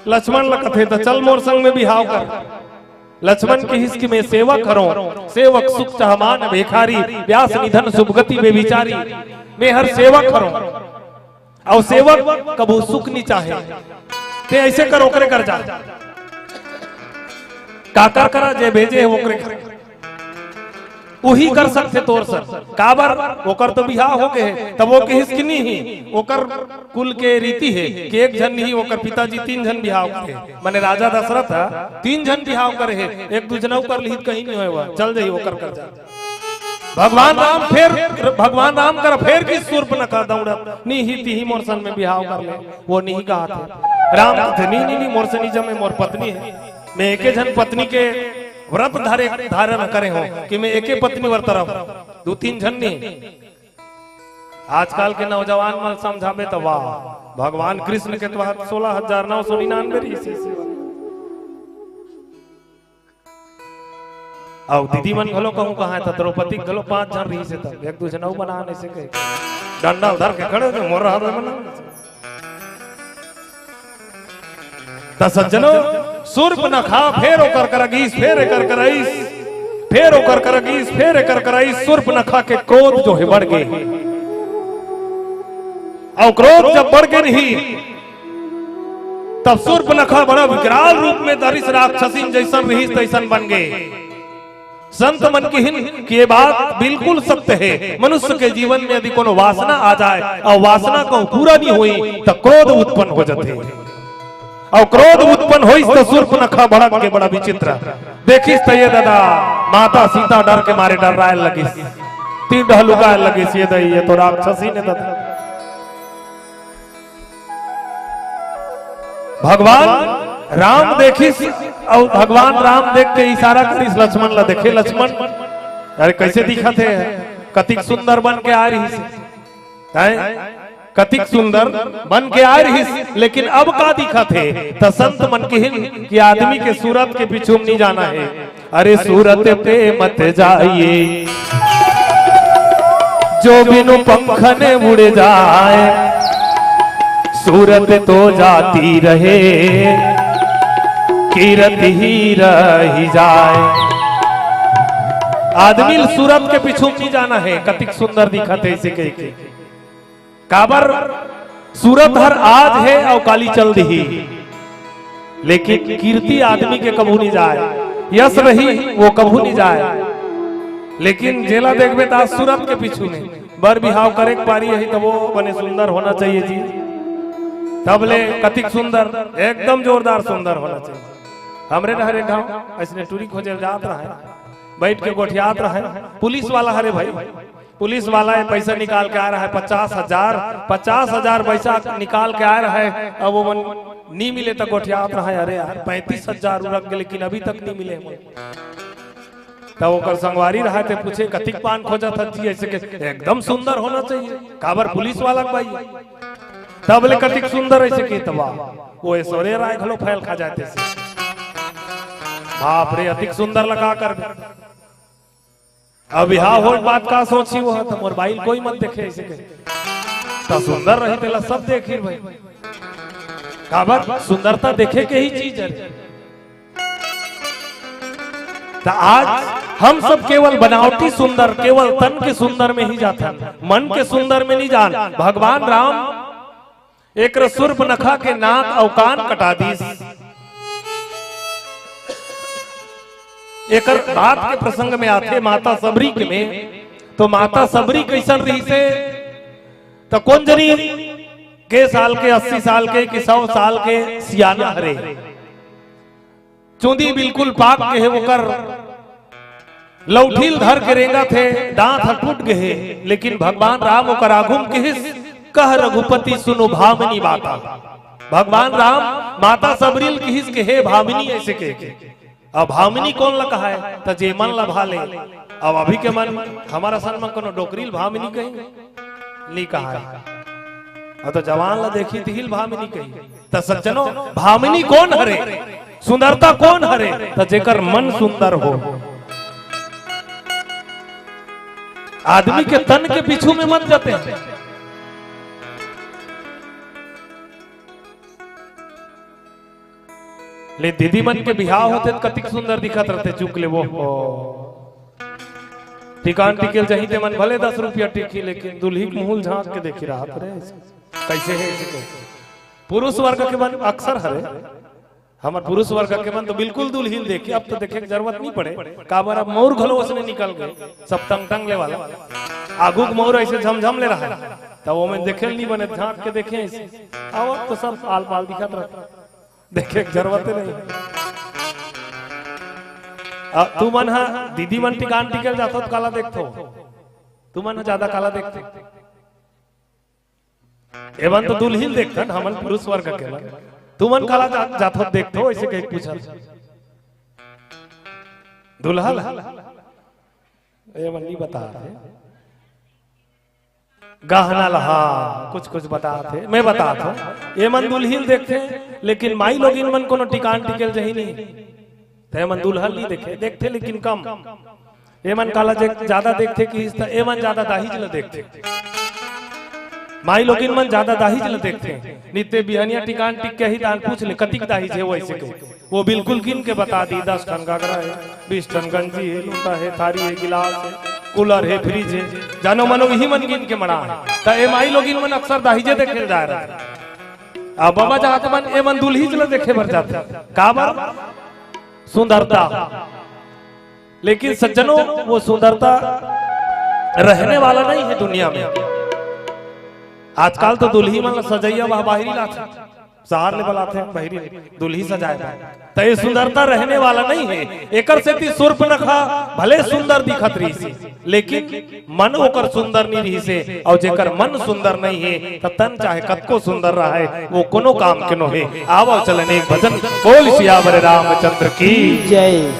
लक्ष्मण ला कथे, "त चल मोर संग में बिहाव कर।" लक्ष्मण किहिस कि मैं सेवक हरों, सेवक सुख चाह मान भिखारी, व्यास निधन शुभ गति बेविचारी। मैं हर सेवक हरों, अउ सेवक कभू सुख नी चाहे। ते अइसे कर, ओकरे कर जा, काकर करा जे भेजे हे ओकरे कर। उही कर सकथे तोर संग। काबर? ओकर तो बिहाव हो गे हे। तब वो किहिस कि नी ही, ओकर कुल के रीति हे कि एक झन नी ही, ओकर पिताजी तीन झन बिहाव करे हे। माने राजा दशरथ ह तीन झन बिहाव करे हे, एक दू झन अउ कर लिही त कहीं नी होय, वो चल जाही ओकर कर जा। भगवान राम फेर, भगवान राम कर फेर गिस सूर्पनखा दौड़त, "नी ही, तिही मोर संग में बिहाव कर ले।" वो नी ही कहाथे। राम कथे, "नी, नी, नी, मोर से नी जमे, मोर पत्नी हे। मैं एके झन पत्नी के व्रत धारे, धारण करे हों कि मैं एके पत्नी व्रत रहूं, दू तीन झन नी।" आजकल के नौजवान मन समझाबे त वाह, भगवान कृष्ण के तो सोलह हजार नौ सौ निन्यानवे रहिस हे। अउ दीदी मन घलो कहूं कहां हे, त द्रौपदी के घलो पांच झन रहिस हे, त एक दू झन अउ बना नहीं सके। डंडा धर के खड़े हो, मोर हाथ में बना। त सज्जनो, सूर्पनखा फेर ओकर करा गिस, फेर एकर करा अइस, फेर ओकर करा गिस, फेर एकर करा अइस, सूर्पनखा के क्रोध जो हे बढ़ गे। अउ क्रोध जब बढ़ गे नहीं, तब सूर्पनखा बड़ा विकराल रूप में दरिस, राक्षसिन जइसन रहिस तइसन बन गे। संत मन किहिन कि ये बात बिल्कुल सत्य हे, मनुष्य के जीवन में यदि कोनो वासना आ जाए अउ वासना कहूं पूरा नहीं होई, त क्रोध उत्पन्न हो जाथे। अउ क्रोध उत्पन्न होइस त सूर्पनखा भड़क के बड़ा विचित्र देखिस त ये ददा, माता सीता डर के मारे डर्राए लगिस, तीर डहलुकाए लगिस, ये दई, ये तो राक्षसी ने ददा। भगवान राम देखिस, अउ भगवान राम देख के इशारा करिस लक्ष्मण ला, देखे लक्ष्मण, अरे कइसे दिखत हे, कतिक सुंदर बन के आए रहिस हे, हैं? कतिक सुंदर बन के आए रहिस, लेकिन अब का दिखत हे? त संत मन किहिन कि आदमी के सूरत के पीछू में नहीं जाना हे। अरे सूरत पे मत जाइए, जो बिनु पंखन उड़ जाए, सूरत तो जाती रहे, कीरत ही रह जाए। आदमी सूरत के पीछू नहीं जाना हे, कतिक सुंदर दिखत हे, अइसे कहिके। काबर सूरत हर आज हे अउ काली चल दिही, लेकिन कीर्ति आदमी के कभू नहीं जाए, यश रही वो कभू नहीं जाए। लेकिन जेला देखबे त आज सूरत के पीछू में बर बिहाव करे के पारी हे, त वो बने सुंदर होना चाहिए जी। तब ले कतिक सुंदर, एकदम जोरदार सुंदर होना चाहिए। हमरे डहर एक घांव अइसने टूरी खोजे ल जात रहय, बइठ के गोठियात रहय, पुलिस वाला हरे भाई, पुलिस वाला ये पैसा निकाल के आए रहय, पचास हजार, पचास हजार पैसा निकाल के आए रहय। अब वो मन नी मिले त गोठियात रहय, अरे यार, पैंतीस हजार उरक गे, लेकिन अभी तक नी मिले हे मन। तब ओकर संगवारी रहय, ते पूछे, "कतिक पान खोजत हस जी?" अइसे कहे, "एकदम सुंदर होना चाहिए, काबर पुलिस वाला के भाई।" तब ले कतिक सुंदर अइसे कहे, तब वो ऐश्वर्या राय घलो फैल खा जाथे। बाप रे, अतिक सुंदर ला का करबे। अब बिहाव होय के बाद का सोचही वो, त मोर बाई ल कोई मत देखे अइसे कहे। त सुंदर रही तेला सब देखही भाई। काबर सुंदरता देखे के ही चीज हे। त आज हम सब केवल बनावटी सुंदर, केवल तन के सुंदर में ही जाथन, मन के सुंदर में नहीं जान। भगवान राम एकर सूर्पनखा के नाक अउ कान कटा दीस। एकर बात के प्रसंग में आथे माता सबरी के में, तो माता सबरी कइसन रहिसे? त कोन जनी के साल के, अस्सी साल के कि सौ साल के सियाना हरे। चुंदी बिल्कुल पाक गे हे, ओकर लौठिल धर के रेंगत हे, दांत ह टूट गे हे, लेकिन भगवान राम ओकर आघू म किहिस, "कह रघुपति सुनु भामिनी बाता।" भगवान राम माता सबरी ल किहिस के, "हे भामिनी," अइसे कहिके। अब भामिनी कोन ल कहाय? त जे मन ल भा ले। अब अभी के मन, हमर असन म कोनो डोकरी ल भामिनी कही? नी कहाय। अब तो जवान ल देखही तिही ल भामिनी कही। त सज्जनो, भामिनी कोन हरे? सुंदरता कोन हरे? त जेकर मन सुंदर हो। आदमी के तन के पीछू में मत जाते हैं। ले दीदी मन के बिहाव होथे त कतिक सुंदर दिखत रहथे, चुक ले वो। टिकान टिकेल जही ते मन भले दस रुपया टिकही, लेकिन दुल्ही के मुंह ल झांक के देखी रहत रे, कइसे हे, अइसे कहिके। पुरुष वर्ग के मन अक्सर हरे, हमर पुरुष वर्ग के मन तो बिल्कुल दुल्ही ल देखही, अब तो देखे के जरूरत नहीं पड़े, काबर अब मउर घलो ओसने निकल गे, सब टंग टंग ले वाला। आघू के मउर अइसे झमझम ले रहय, त ओमे देखे ल नहीं बने, झांक के देखे अइसे। अब तो सब आल पाल दिखत रहथे। देखे के जरूरत नहीं। आ, तुमन हा दीदी मन टिकान टिकेल जाथो त काला देखथो? तुमन हा ज्यादा काला देखथो? एमन तो दुल्ही ल देखथन, हमन पुरुष वर्ग के मन। तुमन काला जा-, जाथो त देखथो, अइसे कहिके पूछत। दूल्हा ला? एमन नहीं बतात हे। गहना लहा कुछ कुछ बतात हे, मैं बतात हूँ। ये मन दुल्ही ल देखथे, लेकिन माई लोगिन मन कोनो टिकान टिकेल जही नहीं। त ये मन दुल्हन नहीं देखे, देखथे लेकिन कम। ये मन काला जे ज्यादा देखथे कि इस त ये मन ज्यादा दाहिज ल देखथे। माई लोगिन मन ज्यादा दाहिज ल देखथे। नित्य बिहनिया टिकान टिक के ही तान पूछ ले, "कतिक दाहिज हे?" वो ऐसे कहे। वो बिल्कुल गिन के बता दी, "दस ठन गागरा हे, बीस ठन गंजी हे, लोटा हे, थारी हे, गिलास हे, कूलर हे, फ्रिज हे।" जानो मनो इही मन गिन के मड़ा हे। त ये माई लोगिन मन अक्सर दाहिजे देखे ल जाए रहे। अब बाबा जात मन, ये मन दुल्हिज ल देखे बर जाथे। काबर? सुंदरता। लेकिन सज्जनों, वो सुंदरता रहने वाला नहीं है दुनिया में। आजकल तो दुल्ही मन ल सजइया वह बाहरी लाथे, शहर ले बलाथे बाहरी दुल्ही सजाए बर। त ये सुंदरता रहने वाला नहीं है। एकर सेती सूर्पनखा भले सुंदर दिखत रहिस, लेकिन मन ओकर सुंदर नहीं रहिस हे, अउ जेकर मन सुंदर नहीं है, त तन चाहे कतको सुंदर रहे, वो कोनो काम के नो हे। आवव चलन एक भजन, बोल सियावर रामचंद्र की। जय।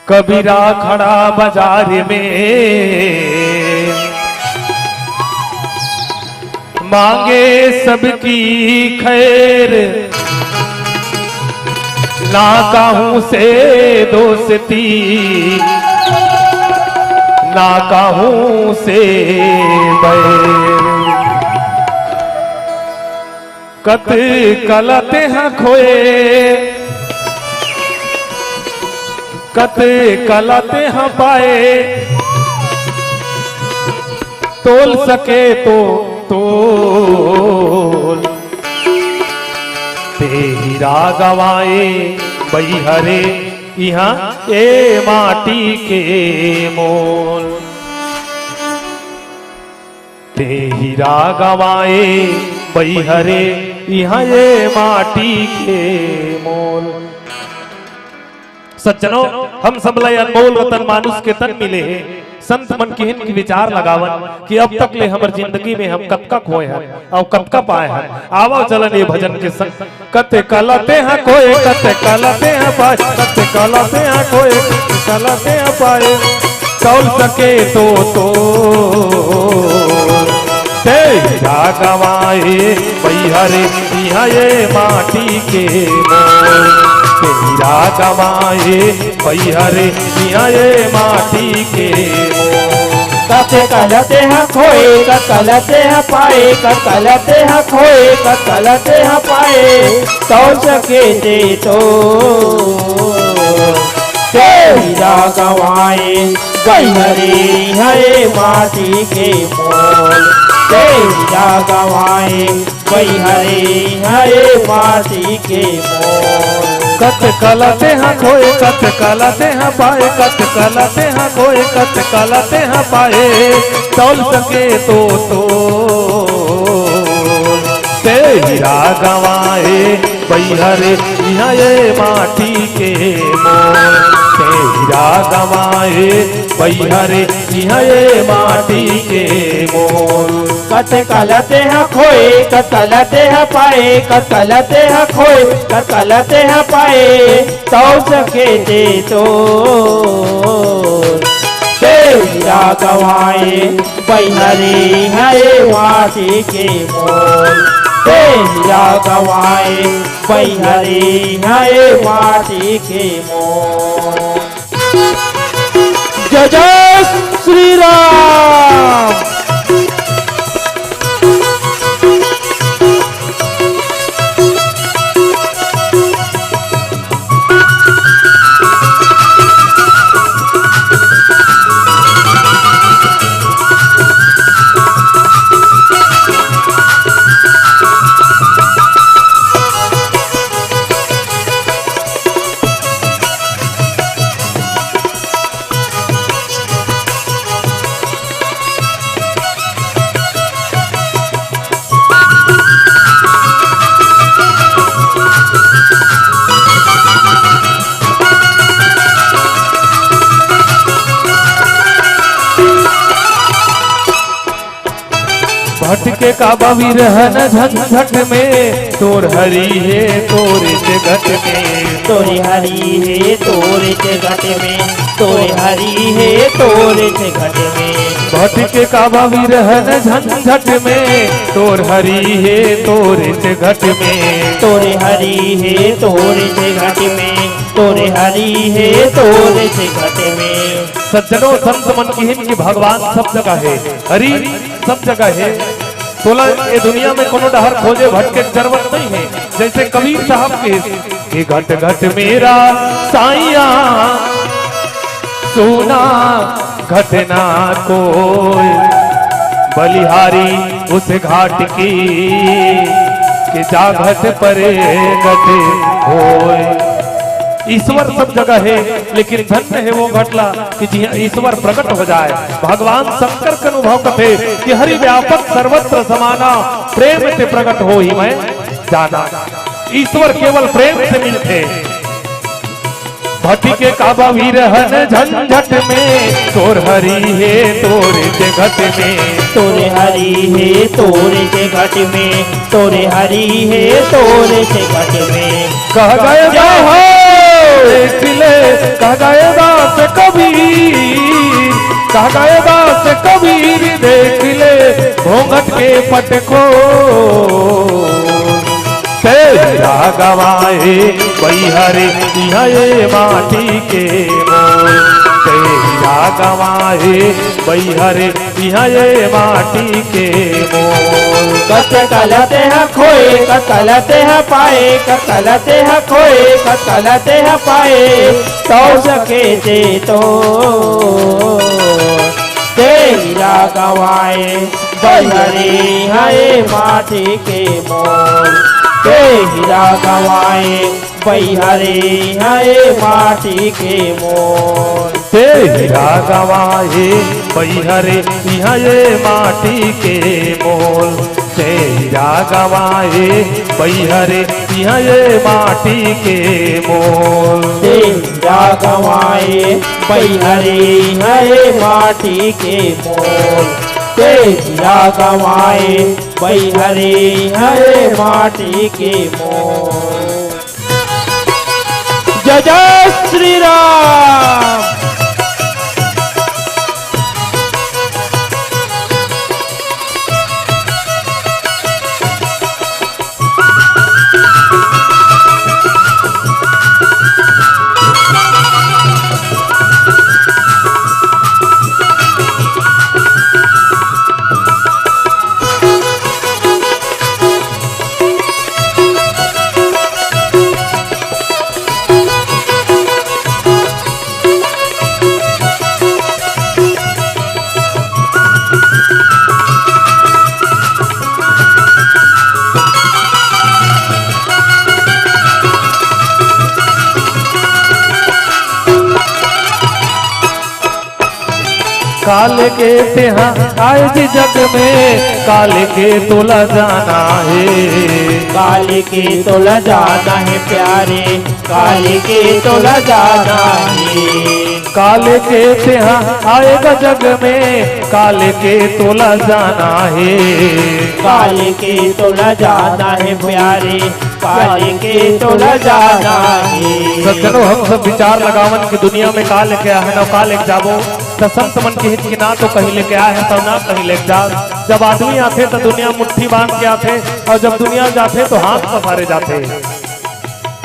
कबीरा खड़ा बाजार में, मांगे सबकी खैर, ना कहूँ से दोस्ती, ना कहूँ से बैर। कत कला तेहा खोए, कत कला तेहा पाए, तोल सके तो तोल। ते हीरा गंवाए बइहा रे, इहाँ ए माटी के मोल। ते हीरा गंवाए बइहा रे, इहाँ ए माटी के मोल। सज्जनों, हम सब ला अनमोल रतन मानुष के तन मिले हे। संत मन किहिन कि विचार लगावन कि अब तक ले हमर जिंदगी में हम कतका खोए हन अउ कतका पाए हन। आवव चलन ये भजन के संग। कत कला तेहा खोए, कत कला तेहा पाए, कत कला तेहा खोए, कत कला तेहा पाए। तौल सके तो तोल। ते हीरा गंवाए बइहा रे, इहाँ ए माटी के मोल। ते हीरा गंवाए बइहा रे, इहाँ ए माटी के मोल। कत कला तेहा खोए, कत कला तेहा पाए, कत कला तेहा खोए, कत कला तेहा पाए, तौल सके ते तोल। ते हीरा गंवाए बइहा रे, इहाँ ए माटी के मोल। ते हीरा गंवाए बइहा रे, इहाँ ए माटी के मोल। कत कला तेहा खोए, कत कला तेहा पाए, कत कला तेहा खोए, कत कला तेहा पाए, तौल सके तो तोल। ते हीरा गंवाए बइहा रे, इहाँ ए माटी के मोल। ते हीरा गंवाए बइहा रे, इहाँ ए माटी के मोल। कत कला तेहा खोए, कत कला तेहा पाए, कत कला तेहा खोए, कत कला तेहा पाए, तौल सके ते तोल। ते हीरा गंवाए बइहा रे, इहाँ ए माटी के मोल। ते हीरा गंवाए बइहा रे, इहाँ ए माटी के मोल। जय जय श्री राम। भटके काबा विरहन झंझट में, तोर हरि हे तोरे से घट में। तोरे हरि हे तोरे से घट में, तोरे हरि हे तोरे से घट में। भटके काबा विरहन झंझट में, तोर हरि हे तोरे से घट में। तोरे हरि हे तोरे से घट में, तोरे हरि हे तोरे से घट में। सज्जनों, संत मन किहिन कि भगवान सब जगह हे, हरि सब जगह हे। तोला ये दुनिया में कोनो डहर खोजे भटके के जरूरत नहीं है। जैसे कबीर साहब के, "ये घट घट मेरा साइया, सोना घट ना कोई, बलिहारी उस घाट की, कि जा घट पर घट होए।" ईश्वर सब जगह है, लेकिन धन्य है वो घटला कि जिहां ईश्वर प्रकट हो जाए। भगवान शंकर के अनुभव कथे कि हरि व्यापक सर्वत्र समाना, प्रेम ते प्रकट होई मैं जाना। ईश्वर केवल प्रेम से मिलथे। भटके काबा विरहन झंझट में, तोर हरि हे तोरे से घट में। तोरे हरि हे तोरे से घट में, तोरे हरि हे तोरे से घट में। कह गए जय हो। दास देख ले, कह गए दास कबीर, कह गए दास कबीर देख ले घूंघट के पट को। तेरा गवाए बैहरे इहाँ ये माटी के मोल, तेरा गवाए बैहरे इहाँ ये माटी के मोल। कत कलते ह खोए, कत कलते ह पाए, कत कलते ह खोए, कत कलते ह पाए, तौ सके ते तो। तेरा गवाए बैहरे इहाँ ये माटी के मोल, तेरा गवाए बैहरे इहाँ ये माटी के मोल। तेरा गवाए बैहरे इहाँ ये माटी के मोल, तेरा गवाए बैहरे इहाँ ये माटी के मोल। तेरा गवाए बैहरे इहाँ ये माटी के मोल, तेरा गवाए बैहरे इहाँ ये माटी के मोल। जय जय श्री राम। काल के तेहा आए जी जग में, काल के तोला जाना हे। काल के तोला जाना हे प्यारे, काल के तोला जाना हे। काल के तेहा आएगा जग में, काल के तोला जाना हे। काल के तोला जाना हे प्यारे, काल के तोला जाना हे। सज्जनों, हम सब विचार लगावन कि दुनिया में का लेके आए हन अउ का लेके जाबो। त संत मन के हित कि ना तो कहीं लेके आए हन, तो ना कहीं लेके जा। जब आदमी आथे, तो दुनिया मुट्ठी बांध के आथे, अउ जब दुनिया जाथे, तो हाथ पसारे जाथे।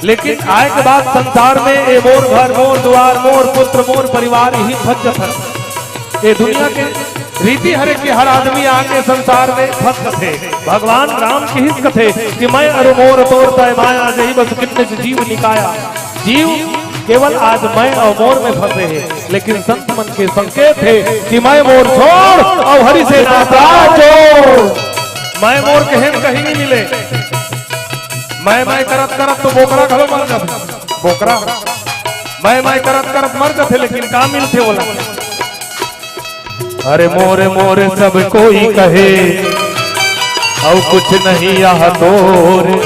लेकिन आए के बाद संसार में ए मोर घर, मोर दुआर, मोर पुत्र, मोर परिवार, इही फंस जथन। ए दुनिया के रीति हरे कि हर आदमी आके संसार में फंस जथे। भगवान राम किहिस कथे कि मैं अरु मोर तोर तय माया, जही बस किन्निस जीव निकाया। जीव केवल आज मैं अउ मोर में फंसे हे, लेकिन संत मन के संकेत हे कि मैं मोर छोड़ अउ हरि से नाता जोड़। मैं मोर के हेन कहीं नहीं मिले। मैं मैं करत करत तो बोकरा घलो मर जाथे। बोकरा मैं मैं करत करत मर जाथे, लेकिन का मिलथे ओला? अरे मोर मोर सब कोई कहे, अउ कुछ नहीं यह तोर।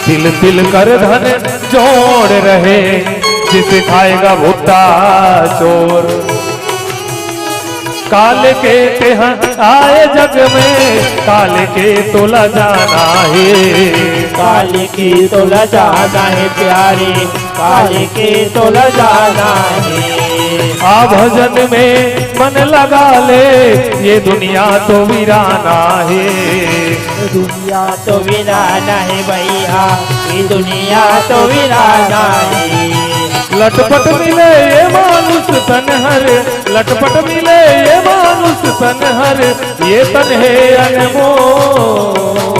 तिल तिल कर धन जोड़ रहे, जिसे खाएगा भुट्टा चोर। काल के तेहा आए जग में, काल के तोला जाना हे। काल के तोला जाना हे प्यारे, काल के तोला जाना हे। आ भजन में मन लगा ले, ये दुनिया तो वीराना हे। दुनिया तो वीराना हे भैया, ये दुनिया तो वीराना हे। लटपट मिले ये मानुष तन हर, लटपट मिले ये मानुष तन हर, ये तन हे अनमोल।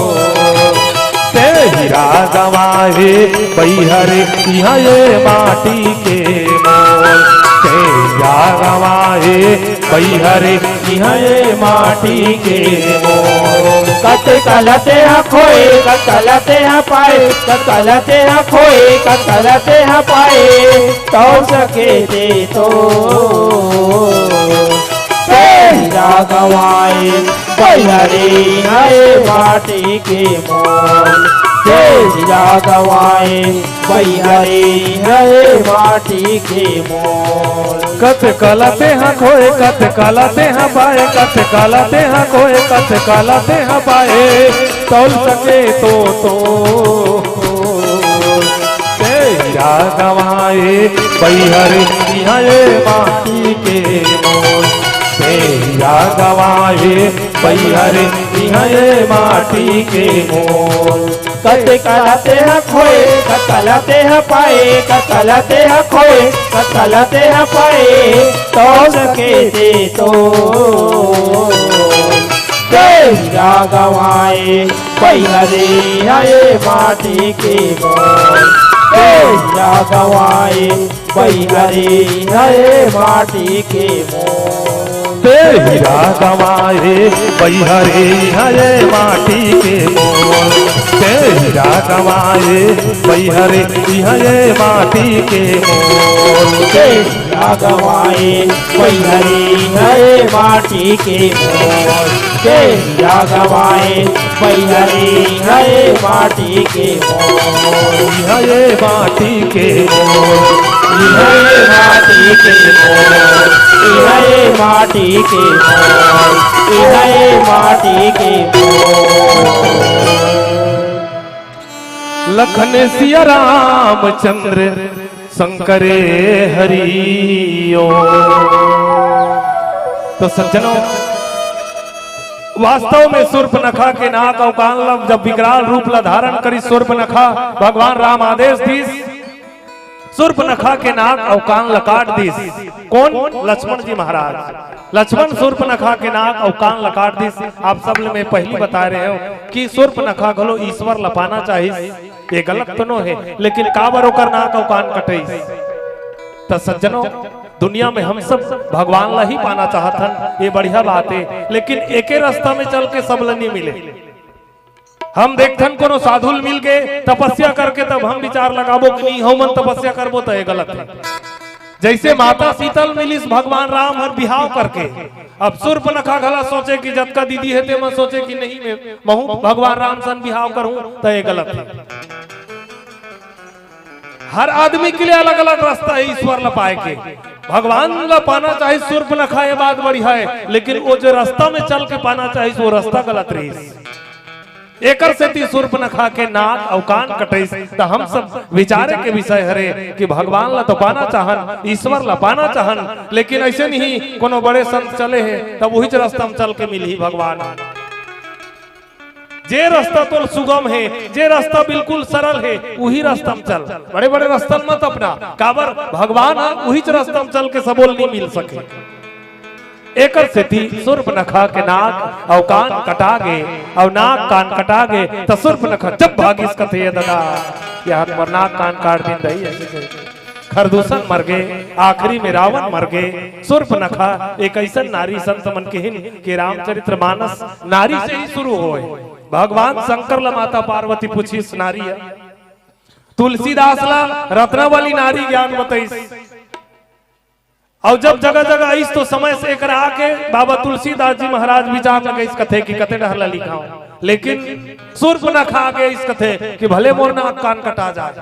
ते हीरा गंवाए बईहर इहाँ ये माटी के मोल। ते हीरा गंवाए बईहर इहाँ ये माटी के मोल। कतका ल तेहा खोए, कतका ल तेहा पाए, कतका ल तेहा खोए, कतका ल तेहा पाए, तौल सके ते तो। ते हीरा गंवाए बईहर इहाँ ये माटी के मोल। ते हीरा गंवाए बईहर इहाँ ये माटी के मोल। कतका ल तेहा खोए, कतका ल तेहा पाए, कतका ल तेहा खोए, कतका ल तेहा पाए, तौल सके तो तो। ते हीरा गंवाए बईहर इहाँ ये माटी के मोल। ते हीरा गंवाए बईहर इहाँ ये माटी के मोल। कतका ल तेहा खोए, कतका ल तेहा पाए, कतका ल तेहा खोए, कतका ल तेहा पाए, तौल सके ते तो। ते हीरा गंवाए बईहर इहाँ ये माटी के मोल। ते हीरा गंवाए बईहर इहाँ ये माटी के मोल। ते हीरा गंवाए बईहर इहाँ ये माटी के मोल। ते हीरा गंवाए बईहर इहाँ ये माटी के मोल। ते हीरा गंवाए बईहर इहाँ ये माटी के मोल। ते हीरा गंवाए बईहर इहाँ ये माटी के मोल। इहाँ ये माटी के मोल। इहाँ ये माटी के मोल। इहाँ ये माटी के मोल। इहाँ ये माटी के मोल। लखन सिया रामचंद्र शंकरे हरि ओम। तो सज्जनों, वास्तव में सूर्पनखा के नाक अउ कान ल जब विकराल रूप ल धारण करिस सूर्पनखा, भगवान राम आदेश दिस, सूर्पनखा के नाक अउ कान ल काट दिस। कोन? लक्ष्मण जी महाराज। लक्ष्मण सूर्पनखा के नाक अउ कान ल काट दिस। आप सब ले मैं पहिली बताय रहेंव कि सूर्पनखा घलो ईश्वर ल पाना चाहिस। ये गलत तो नो हे, लेकिन काबर ओकर नाक अउ कान कटइस? त सज्जनों, दुनिया में हम सब भगवान ला ही पाना चाहत हन, ये बढ़िया बात हे, लेकिन एके रास्ता में चल के सब ला नी मिले। हम देखथन कोनो साधु ल मिल के तपस्या करके तब हम विचार लगाबो कि नहीं, हमन तपस्या करबो त ये गलत हे। जैसे माता सीता ल मिलिस भगवान राम हर बिहाव करके, अब सूर्पनखा घला सोचे कि जतका दीदी हे ते मन सोचे कि नहीं, मैं महू भगवान राम सन बिहाव करहूं, त ये गलत हे। हर आदमी के लिए अलग-अलग रास्ता हे ईश्वर ला पाए के। भगवान ला पाना चाहिस सूर्पनखा, ये बात बढ़िया हे, लेकिन वो जो रास्ता में चल के पाना चाहिस, वो रास्ता गलत रहिस। एकर सेती सूर्पनखा के नाक अउ कान कटइस। त हम सब विचारे के विषय हरे कि भगवान ला तो पाना चाहन, ईश्वर ला पाना चाहन, लेकिन अइसे नहीं कोनो बड़े संत चले हे, तब उहीच रास्ता में चल के मिलही भगवान। जे रास्ता तोर सुगम हे, जे रास्ता बिल्कुल सरल हे, उही रास्ता में चल। बड़े-बड़े रास्ता मत अपना, काबर भगवान ह उहीच रास्ता में चल के सबो ल नी मिल सके। एकर सेती सूर्पनखा के नाक अउ कान कटा गे, अउ नाक कान कटा गे, त सूर्पनखा जब भागिस कथे, "ये ददा, ये हाथ मोर नाक कान काट दिन दई," अइसे कहिके। खरदूषण मर गे, आखिरी में रावण मर गे। सूर्पनखा एक अइसन नारी, संत मन किहिन कि रामचरित्र मानस नारी से ही शुरू होय। भगवान शंकर ला माता पार्वती पूछिस नारी ह, तुलसीदास ला रत्नावली नारी ज्ञान बतइस। अउ जब जगह जगह आइस तो समय से एकर आके बाबा तुलसीदास जी महाराज विचार लगइस, कथे कि कते डहर ला लिखाव, लेकिन सूर्पनखा आगे आइस, कथे कि भले मोर नाक कान कटा जाए,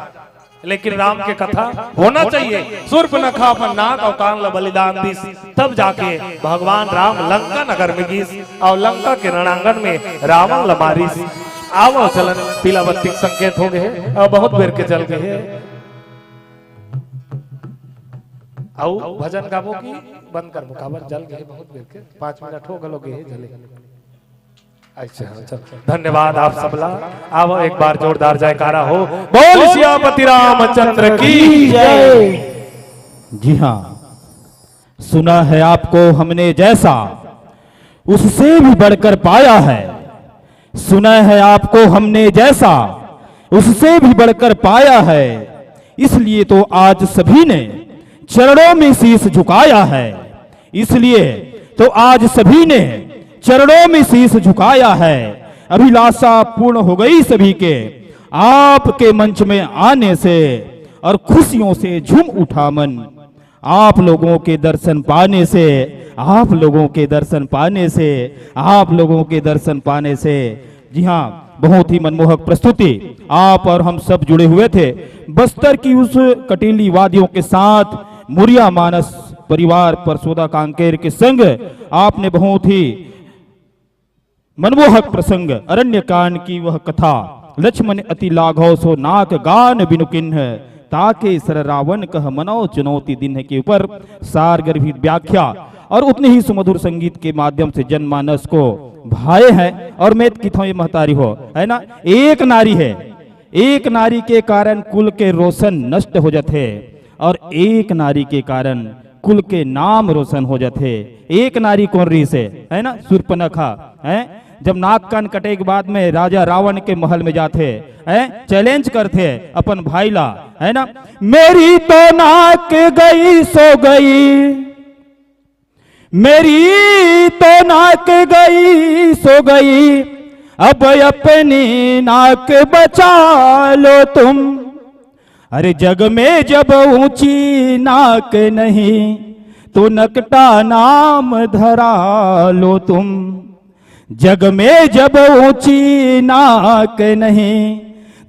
लेकिन राम के कथा होना चाहिए। सूर्पनखा अपन नाक अउ कान ला बलिदान दिस, तब जाके भगवान राम लंका नगर में गिस अउ लंका के रणांगन में रावण ला मारिस। आवो चलन, पीला बत्ती के संकेत हो गए हे अउ बहुत बेर के जल गए हे। अउ भजन गाबो कि बंद करबो? काबर जल गए हे बहुत बेर के, पाँच मिनट हो गलो गए हे जले। अच्छा, चल, धन्यवाद आप सबला। अब एक बार जोरदार जयकारा हो, बोल सियापति रामचंद्र की जय। जी हाँ, सुना है आपको हमने जैसा, उससे भी बढ़कर पाया है। सुना है आपको हमने जैसा, उससे भी बढ़कर पाया है। इसलिए तो आज सभी ने चरणों में शीश झुकाया है। इसलिए तो आज सभी ने चरणों में शीश झुकाया है। अभिलाषा पूर्ण हो गई सभी के आपके मंच में आने से, और खुशियों से झूम उठा मन आप लोगों के दर्शन पाने से, आप लोगों के दर्शन पाने से, आप लोगों के दर्शन पाने से। जी हाँ, बहुत ही मनमोहक प्रस्तुति। आप और हम सब जुड़े हुए थे बस्तर की उस कटीली वादियों के साथ। मुरिया मानस परिवार परसोदा कांकेर के संग आपने बहुत ही मनमोहक प्रसंग, अरण्य कांड की वह कथा, लक्ष्मण अति लाघव सो नाक गान बिनु किन्ह, ताके सर रावण कह मनो चुनौती दिन्ह के ऊपर सार गर्भित व्याख्या और उतने ही सुमधुर संगीत के माध्यम से जनमानस को भाए हैं। और मैं किथों ये महतारी हो, है ना, एक नारी है, एक नारी के कारण कुल के रोशन नष्ट हो जाते हैं और एक नारी के कारण कुल के नाम रोशन हो जाते हैं। एक नारी कौन रहिस हे, है ना, सूर्पनखा, है। जब नाक कान कटे के बाद में राजा रावण के महल में जाते हैं, चैलेंज करते हैं अपन भाई ला, है ना, मेरी तो नाक गई सो गई, मेरी तो नाक गई सो गई, अब अपनी नाक बचा लो तुम। अरे जग में जब ऊंची नाक नहीं, तो नकटा नाम धरा लो तुम। जग में जब ऊंची नाक नहीं,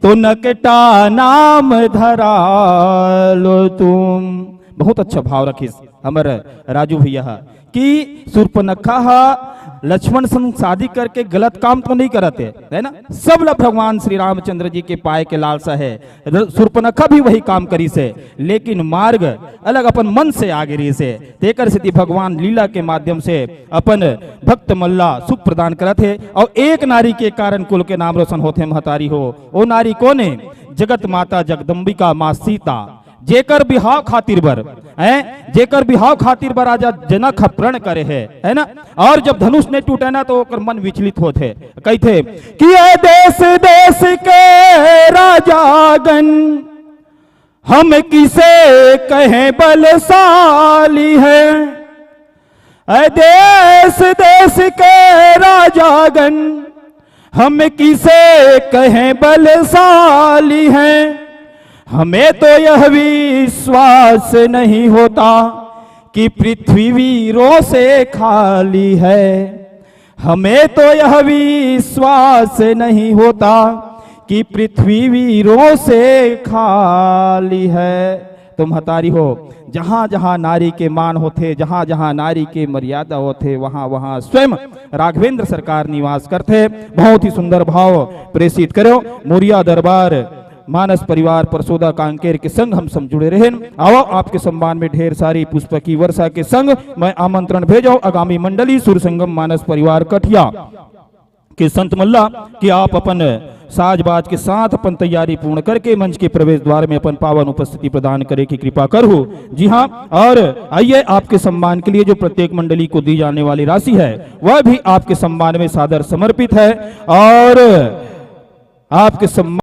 तो नकटा नाम धरा लो तुम। बहुत अच्छा भाव रखिस हमर राजू भैया हा कि सूर्पनखा हा लक्ष्मण संग शादी करके गलत काम तो नहीं करत हे, है ना? सब ला भगवान श्री रामचंद्र जी के पाए के लालसा है। र-, सूर्पनखा भी वही काम करिस हे, लेकिन मार्ग अलग अपन मन से आगे रहिस हे। तेकर सेती भगवान लीला के माध्यम से अपन भक्त मन ला सुख प्रदान करत हे। और एक नारी के कारण कुल के नाम रोशन होथे महतारी हो। ओ नारी कोन हे? जगत माता जगदम्बिका माँ सीता। जेकर बिहाव खातिर बर, हैं, जेकर बिहाव खातिर बर राजा जनक ह प्रण करे हे, है ना? और जब धनुष नहीं टूटे ना, तो ओकर मन विचलित होथे, कहिथे कि "ए देश देश के राजागण, हम किसे कहें बलशाली है। ए देश देश के राजागण, हम किसे कहें बलशाली हैं। हमें तो यह विश्वास नहीं होता कि पृथ्वी वीरों से खाली है। हमें तो यह विश्वास नहीं होता कि पृथ्वी वीरों से खाली है।" तो महतारी हो, जहाँ जहाँ नारी के मान होथे, जहाँ जहाँ नारी के मर्यादा होथे, वहाँ वहाँ स्वयं राघवेंद्र सरकार निवास करथे। बहुत ही सुंदर भाव प्रेषित करो। मोरिया दरबार मानस परिवार परसोदा कांकेर के संग हम सब जुड़े रहेन। आओ, आपके सम्मान में ढेर सारी पुष्प की वर्षा के संग मैं आमंत्रण भेजो आगामी मंडली सुर संगम मानस परिवार कठिया के संत मल्ला कि आप अपन साज बाज के साथ अपन तैयारी पूर्ण करके मंच के प्रवेश द्वार में अपन पावन उपस्थिति प्रदान करे की कृपा करहु। जी हाँ, और आइए, आपके सम्मान के लिए जो प्रत्येक मंडली को दी जाने वाली राशि है, वह भी आपके सम्मान में सादर समर्पित है। और आपके सम्मान